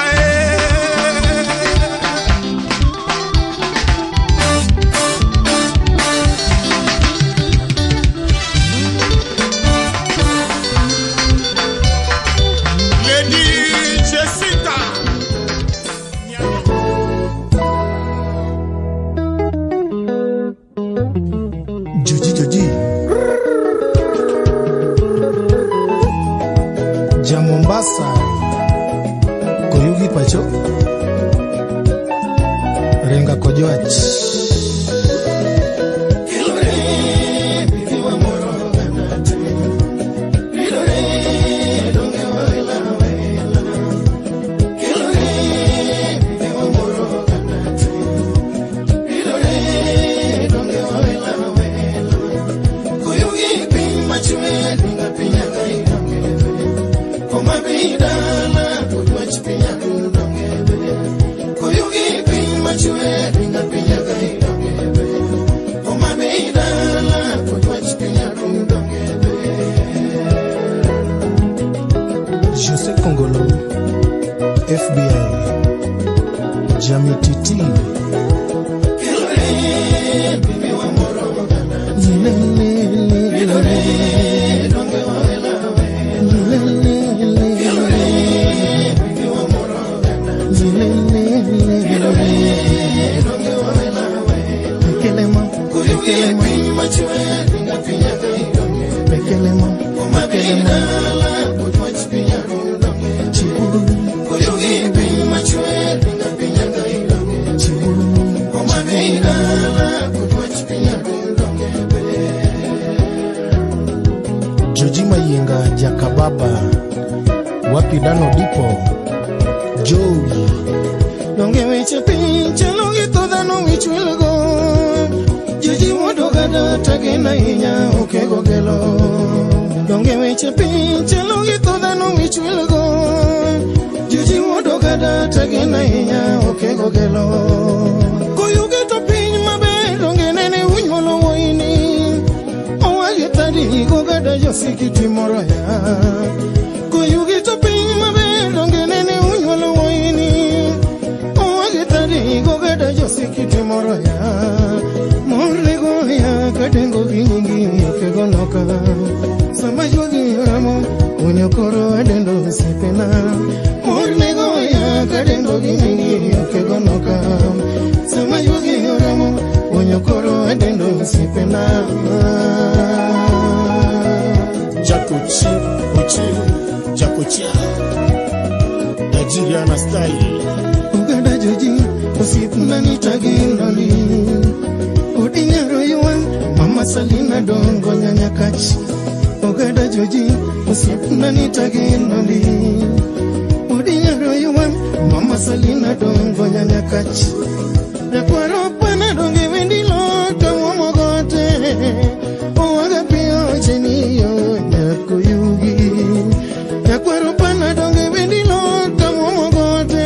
Koyugi pacho. Renga Kojoach. Jose Kongolo, FBI, Jami Titi, Joji Mayenga Jakababa Wapi Dano Dipo Joey
Donge weche piny chalo gi tho dhano wich wilgo. Jiji wuondo gada tagena ahinya okego gelo. Donge weche piny chalo gi tho dhano wich wilgo. Jiji wuondo gada tagena ahinya okego gelo. Koyuge to piny maber donge nene unyuolo wuoyini. Owagi tadi go gada josikiti moro ya. Koyuge to piny maber donge nene unyuolo wuoyini. Owagi gogada josikiti moro ya. Mornego ya kadengo gi nyingi okego noka. Sama juogi ramo unyo koro adendo osiepena. Mornego ya kadengo gi nyingi okego noka. Sama juogi ramo unyo koro adendo osiepena.
Jakochi, Ochi, Jakochia, Nigerian style.
Oganda joji osiepna nitagenoni. Odinyaro ywa mama Salina dongo nyanyakach. Oganda joji osiepna nitagenoni. Odinyaro ywa mama Salina dongo nyanyakach. Nyakwaro pana donge wendi loto womogote. Owaga piyo cheniyo nyakoyugi. Nyakwaro pana donge wendi loto womogote.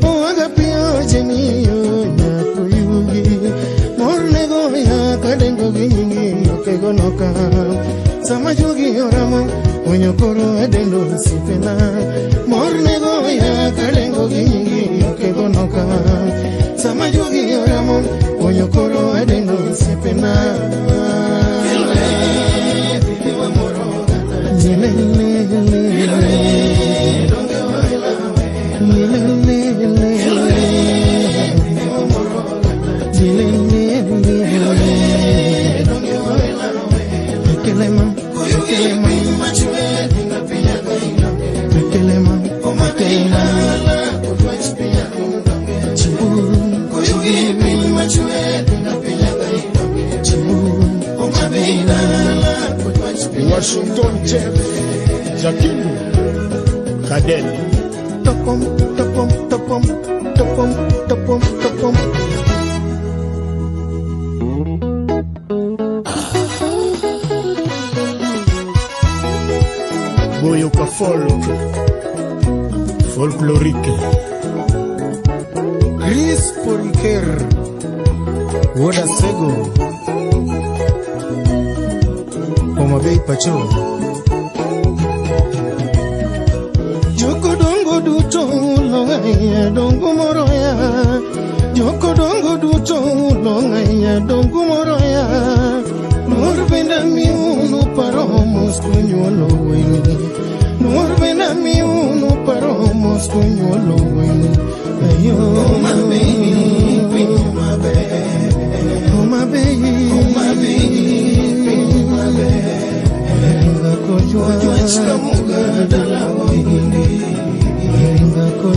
Owaga piyo cheniyo nyakoyugi. Mornego ya kadengo gi nyingi okego noka. Sama juogi oramo unyo koro adendo osiepena. Mornego ya kadengo gi nyingi okego noka. Sama juogi oramo unyo koro adendo osiepena.
Washington Jeff, Jakindu, Kaden.
Topom, topom, topom, topom, topom, topom.
Boyoka folk, folklorique.
Chris Poliker Woda Sego Homa Bay Pacho
Jokodongo duto long'aya dongo moro ya. Jokodongo duto long'aya dongo moro ya. Luor benda miunu paro mos kunyuolo wuoyini. Luor benda miunu paro mos kunyuolo wuoyini. Ayo Homa Bay, Homa Bay, Homa Bay, Homa Bay, Homa Bay. Ringa kojwa,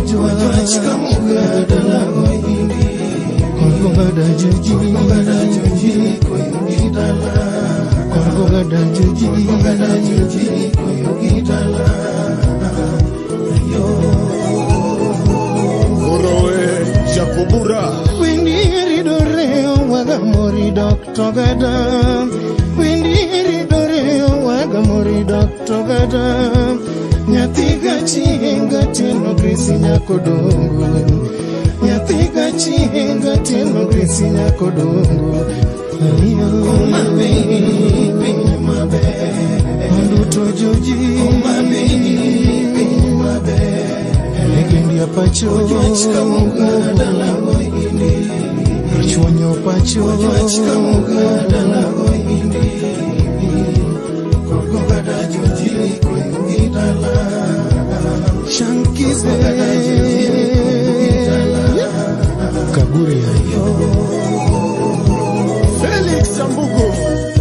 Ojwach Kamuga dala goindi. Korgogada joji, korgogada joji, koyogi dala. Korgogada joji, korgogada joji, koyogi dala. Ayo.
Korowe Jakobura.
Windiri dore wagamori doktogada. Windiri dore wagamori doktogada. Nyathi gachienga tieno Grace nyakodongo. Nyathi gachienga tieno Grace nyakodongo. Ayo. Piny maber. Onduto joji. Piny maber. Legendi apacho. Ojwach Kamuga dala goindi. Rachuonyo pacho. Ojwach Kamuga dala goindi. Korgogada joji koyogi dala. Shankize. Kaguria.
Felix Ambugo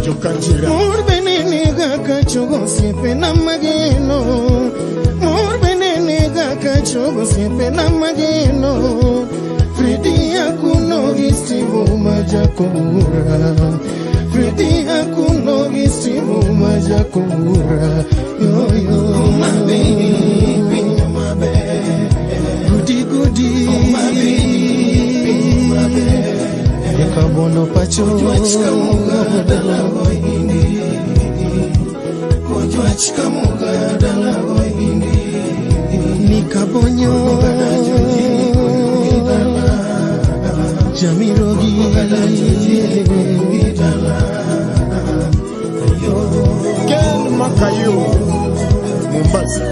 Jokanjira.
Mor benene gaka chogo siepe na mageno. Mor benene gaka chogo siepe na mageno. Fredi akuno gisibu majakobura. Fredi akuno gisibu majakobura. Yo yo. Gudi gudi. Kabono pacho. Ojwach Kamuga dala goindi. Ojwach Kamuga dala goindi. Nikabonyo. Jamirogi.
Ken Makayo Mombasa.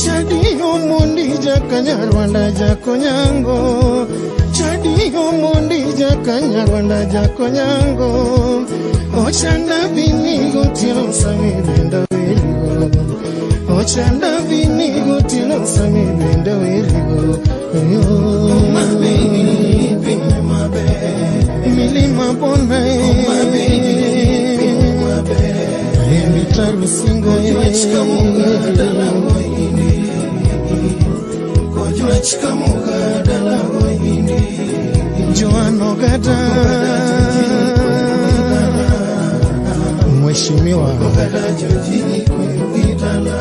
Chadi omondi jakanyarwanda jakonyango. Chadi omondi jakanyarwanda jakonyango. Ochanda vinigo tino sami benda weligo. Ochanda vinigo tino sami benda weligo. Milima bona Emitarusinga.
Ojwach Kamuga dala goindi. Ojwach Kamuga dala goindi.
Joan Ogada. Mheshimiwa.
Ogada joji koyogi dala.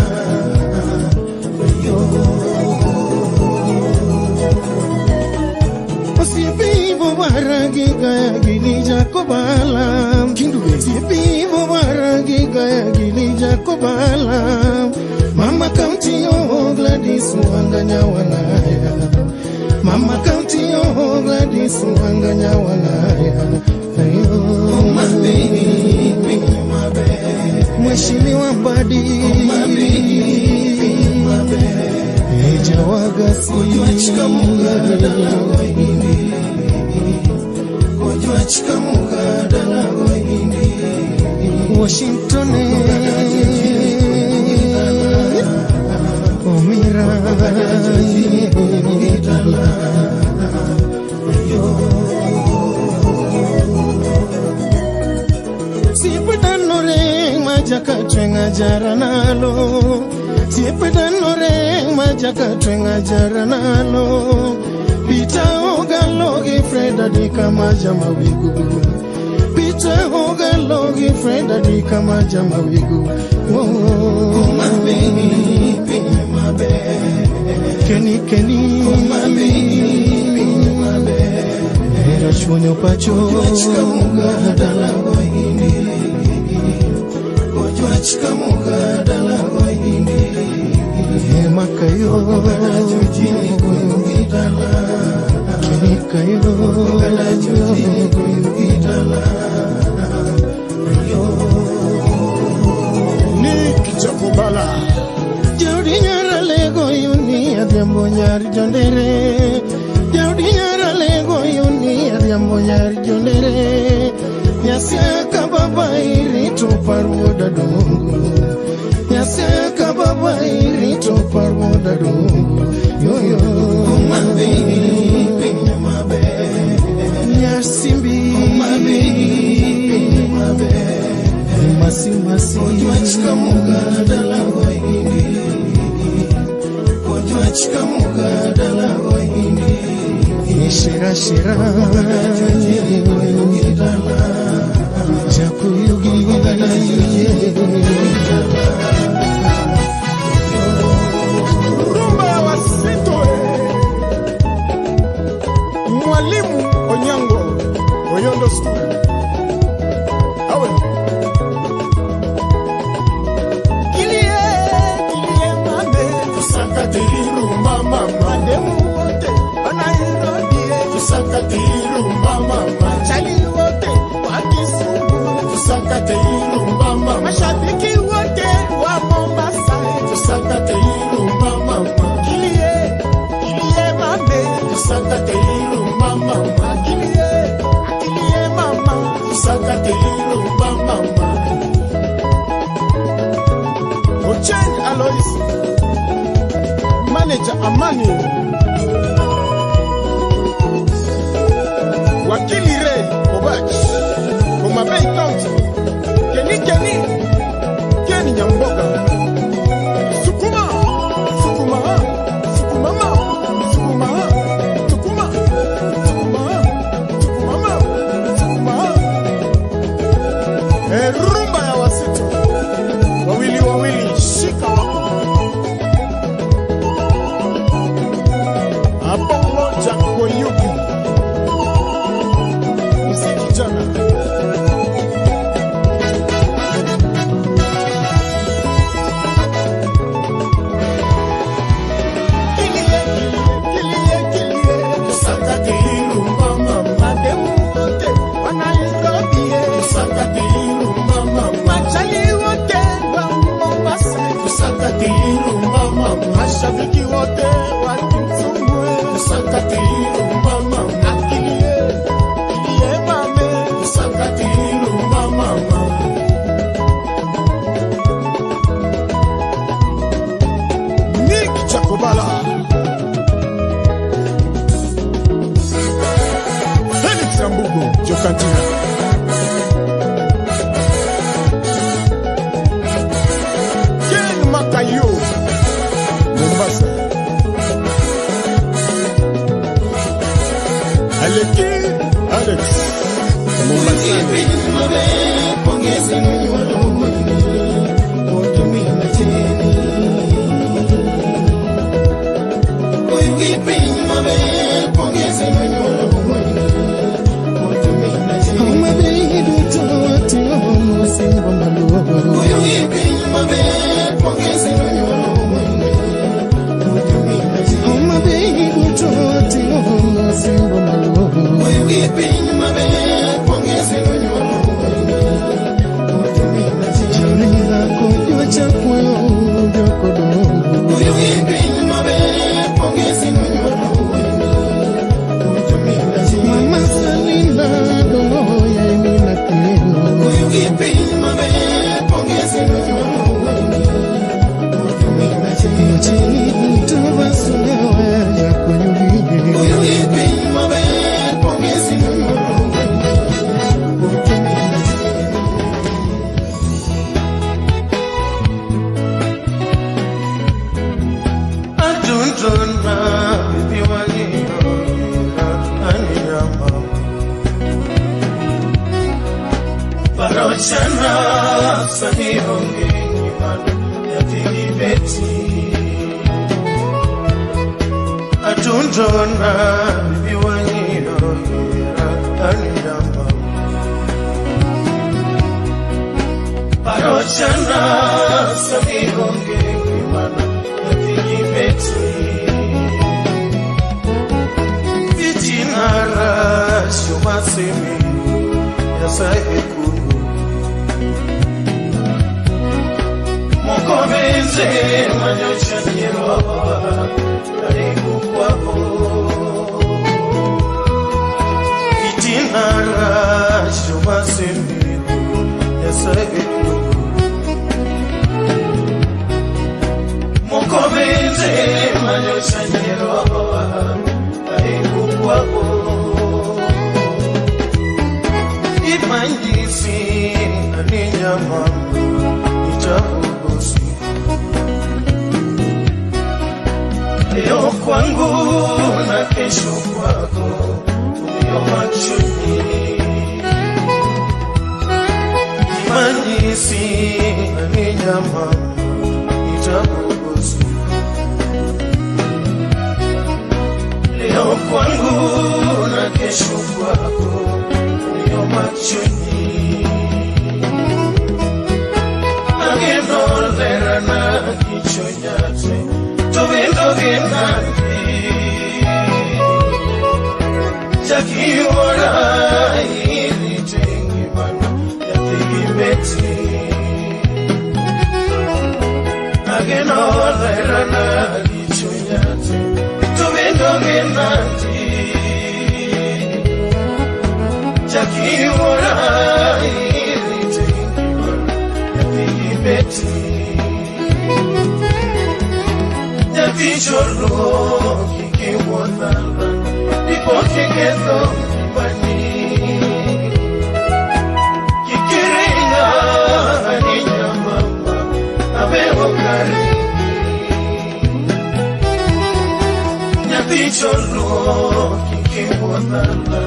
Yo.
Osiepe waragi gaya gili jakobala. Osiepe waragi gaya gili jakobala. Mama County yo Gladys Wanganya wanaya. Mama County yo Gladys Wanganya wanaya. Ayo. Mheshimiwa Mbadi. Ejawagasi.
Ojwach Kamuga dala goindi. Ojwach Kamuga dala goindi.
Washington. Omira. Sipetanore majaka twenga jaranalo. Sipetanore majaka twenga jaranalo. Pita ogalogi Freda dika majama wigu. Pita ogalogi Freda dika majama wigu. Oh, Kenny Kenny. Rachuonyo pacho.
Ojwach Kamuga dala goindi. Ojwach Kamuga dala goindi.
Makayo.
Ogada joji koyogi dala.
Kenny kayo.
Ogada joji koyogi dala. Yo.
Nick Jakobala.
Jaudi nyara lego yuni adhiambo nyar jondere. Jaudi nyara lego yuni adhiambo nyar jondere. Nyasiaka baba irito parwoda dongo. Nyasiaka baba irito parwoda dongo. Yo yo. Nyasimbi. Masi masi.
Ojwach Kamuga dala goindi. Ojwach Kamuga Shira shira
Rumba ya Wasito, Mwalimu Onyango Oyondo School. Awe. Kilie, kilie mame, tusakate rumba mama. Mademu wote wa Nairobi, tusakate rumba mama. Chali wote wa Kisumu, tusakate rumba mama. Mashabiki wote wa Mombasa, tusakate rumba mama. Kilie, kilie mame, tusakate rumba mama. Kilie, kilie mama, tusakate rumba mama. Ochieng Alois, Manager Amani, Wakili Ray Obach, Homa Bay County, Kenny Kenny, Kenny Nyamboga, Sukuma, Sukuma, Sukumama, Sukuma, Sukuma, Sukuma, Sukumama, Sukuma. Rumba ya Wasito, wawili wawili, shika wako. Abongo Jakoyuki, mzee kijana. Kilie, kilie, kilie, tusakate rumba mama. Mademu wote wa Nairobi, tusakate rumba mama. Machali wote wa Mombasa, tusakate rumba mama. Mashabiki wote wa Kisumu, tusakate rumba mama. Akilie, kilie mame, tusakate rumba mama. Nick Chakobala, Felix Ambugo, Jokantina. Ken Makayo, Mombasa. Aleki Alex, Mombasa.
Mama Salina dongo ya Emina Keno.
Yo kwangu na
na kesho kwako machoni Manyisi na nyama itakugusu leo kwangu na kesho kwako machoni Ageno lera na kichonyate tobendo genandi Chakiora ili tengi mana yatigibeti Ageno lera na kichonyate tobendo genandi Chakiora ili tengi mana yatigibeti Yaticholo kikiwothala Ipokekezo bani Kikiringa ninya mama abeho kari Nyaticholo kikiwothala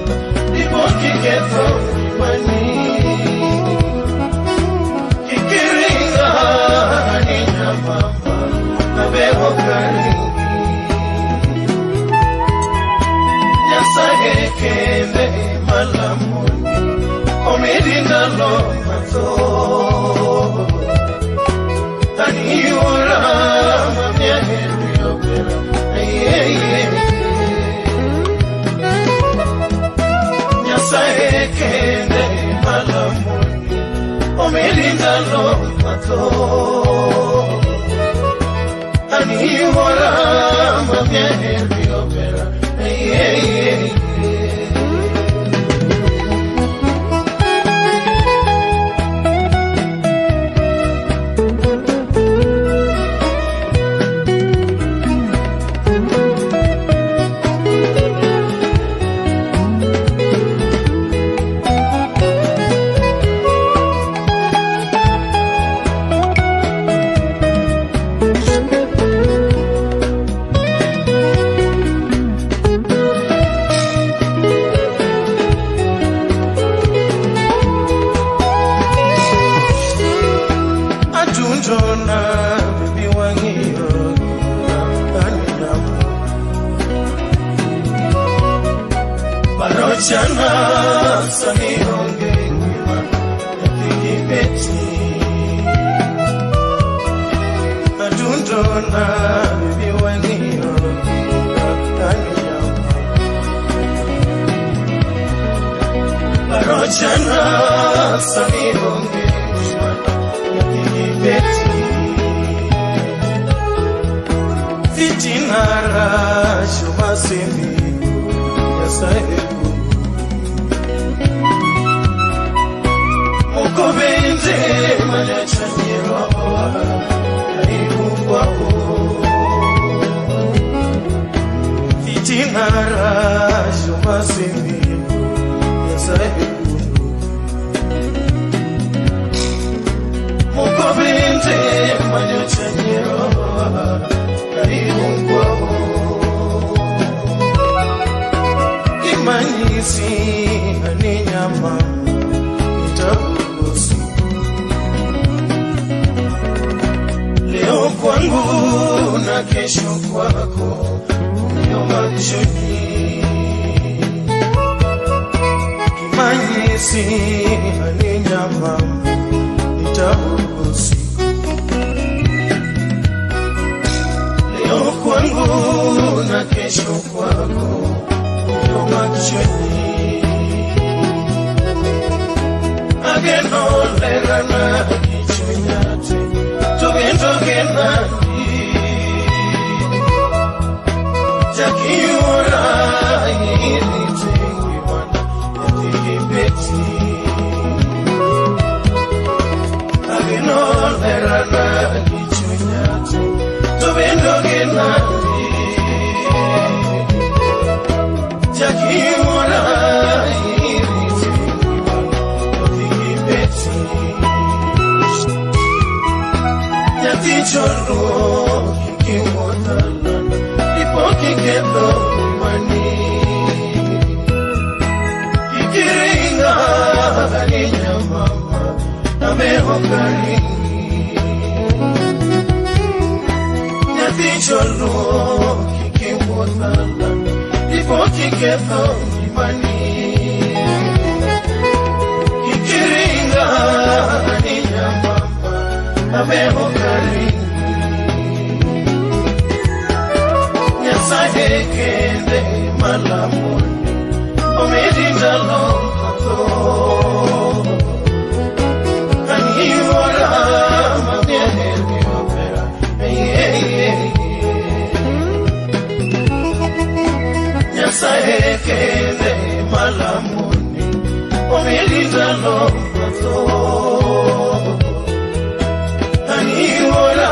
Ipokekezo bani Kikiringa ninya mama abeho kari Nyasaye kende malamoni omerinda lo mato Taniora mamia heriobera Nyasaye kende malamoni omerinda lo mato Taniora mamia heriobera Chana sani onge ngiwa yatigibeti Adundona bibi wangiyo aniyama Barochana sani onge ngiwa yatigibeti Fitinara shumasimi yasahe Mukobenze manyachanyiro aibukwao Fitinara shumasimi yasahe Mukobenze manyachanyiro aibukwao Imanyisi aninyama Leo kwangu na kesho kwako ndio machoni Kimanyisi aninyama nitabusi Leo kwangu na kesho kwako ndio machoni Ageno lera na kichunyate Tobendo genandi Chakiora ili tengi mana yatigibeti Ageno lera na kichunyate Tobendo genandi Chakiora ili tengi mana yatigibeti Nyaticholo kikiwothala Ipokekezo mani okari. Nyathi joluo kik iwuoth alanda, dipo kiketho ngimani. Kik iringa ni nyamama, abe okari. Nyasaye kende malamoni, omedi ndalo mathoth. Aniwora maber gi opera, yeah. Nyasaye kende malamoni, omedi ndalo mathoth. Aniwora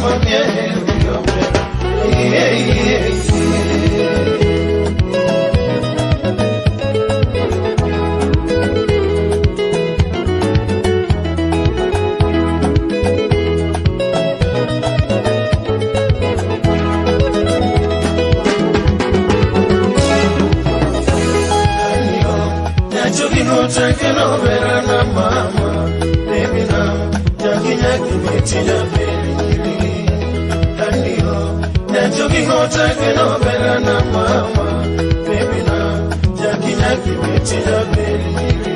maber gi opera, yeah. Nyachoki vera na mama, baby na nyaki nyaki beti nyaberi nyiri. Aniyo, nyachoki ngota vera na mama, baby na nyaki nyaki beti nyaberi nyiri.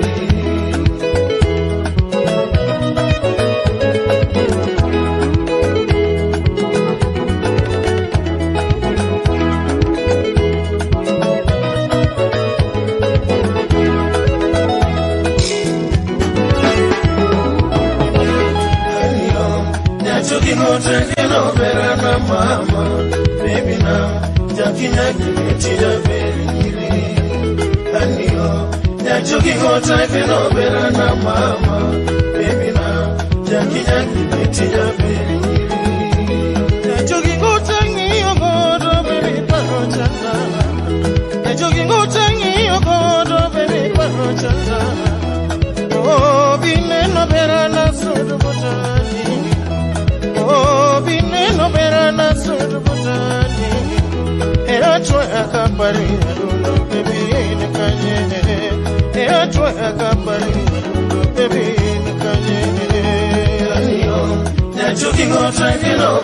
Vera na mama, baby na nyaki nyaki beti nyaberi nyiri. Aniyo, nyachoki ngota vera na mama, baby na nyaki nyaki beti nyaberi nyiri. Nyachoki ngota ngiyo godo baby paro chanda. Nyachoki ngota ngiyo godo baby paro chanda. Oh, bineno vera na sudu butani. Oh, bineno vera na sudu butani. Era chwa kapari adundo baby nikanye. Era chwa kapari adundo baby nikanye. Aniyo, nyachoki ngota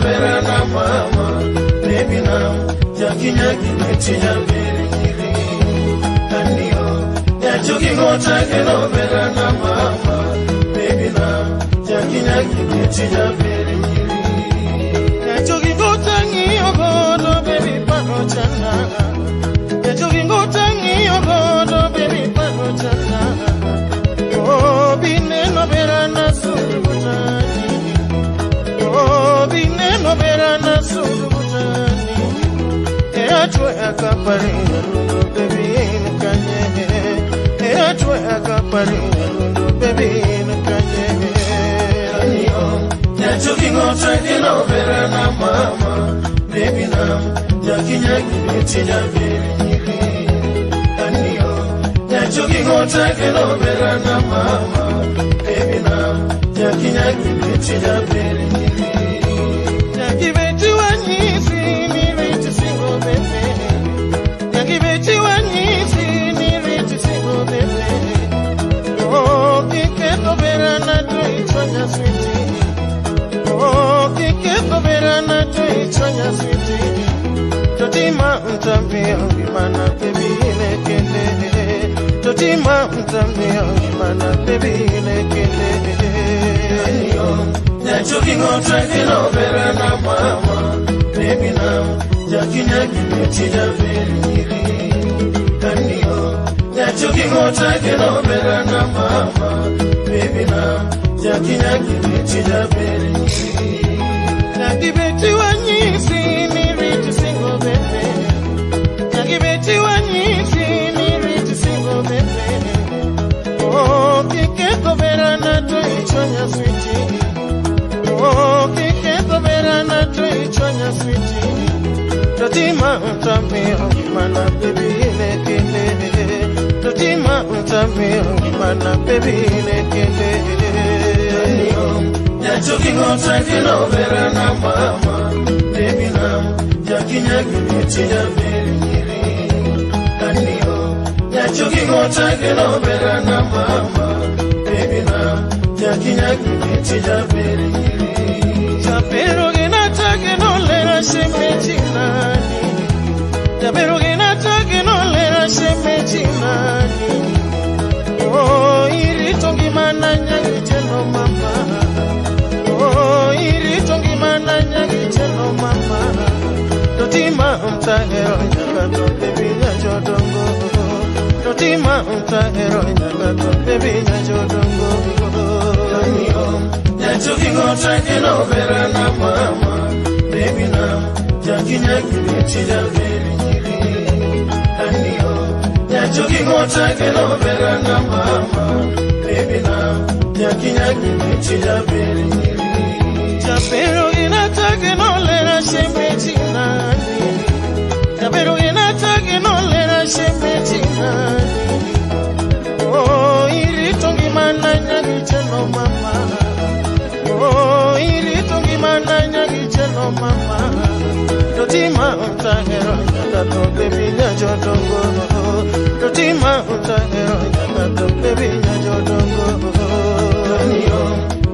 vera na mama, baby na nyaki nyaki beti nyaberi nyiri. Aniyo, nyachoki ngota vera na mama, baby na nyaki nyaki beti nyaberi nyiri. Nyachoki ngota ngiyo godo baby paro chanda. Nyachoki ngota ngiyo godo baby paro chanda. Oh, bineno vera na sudu butani. Oh, bineno vera na sudu butani. Era chwe akapari adundo baby nikanye. Era chwe akapari adundo baby nikanye. Aniyo, nyachoki ngota vera na mama, baby na nyaki nyaki beti nyaberi nyiri. Aniyo, nyachoki ngota vera na mama, baby na nyaki nyaki beti nyaberi nyiri. Nyaki beti wanyisi ni beti singo baby. Nyaki beti wanyisi ni beti singo baby. Oh, kiketo vera na tuichonya sweetie. Oh, kiketo vera na tuichonya sweetie. Totima mtambia ngimana baby nekende. Totima mtambia ngimana baby nekende. Aniyo, nyachoki ngota vera na mama, baby na nyaki nyaki beti nyaberi nyiri. Aniyo, nyachoki ngota vera na mama, baby na nyaki nyaki beti nyaberi nyiri. Nyaki beti wanyisi ni beti singo baby. Nyaki beti wanyisi ni beti singo baby. Oh, kiketo vera na tuichonya sweetie. Oh, kiketo vera na tuichonya sweetie. Totima mtambia ngimana baby nekende. Totima mtambia ngimana baby nekende. Nyachoki ngota vera na mama, baby na nyaki nyaki beti nyaberi nyiri. Aniyo, nyachoki ngota vera na mama, baby na Jakinyaki jaberi Jabero gina tagi no lera shemechinani Jabero gina tagi no lera shemechinani Oh, iritongi mananya gichelo mama. Oh, iritongi mananya gichelo mama. Totima mtahero nyakato baby nyajodongo. Totima mtahero nyakato baby nyajodongo. Nyachoki ngota kino vera na mama. Baby na jakinyaki chija veri nyiri. Anio nyachoki ngota kino vera na mama. Baby na jakinyaki chija veri nyiri. Japero inataka no lera shemechinani. Japero inataka no lera shemechinani. Oh, iritongi mananya gichelo mama. Oh, iritongi mananya gichelo mama. Totima utahero nyakato baby nyajodongo. Totima utahero nyakato baby nyajodongo.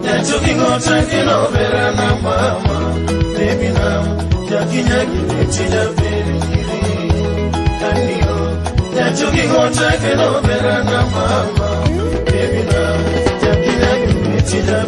Nyachoki ngota kino vera na mama. Baby na jakinyaki chija veri nyiri. Anio nyachoki ngota kino vera na mama. Baby na jakinyaki chija.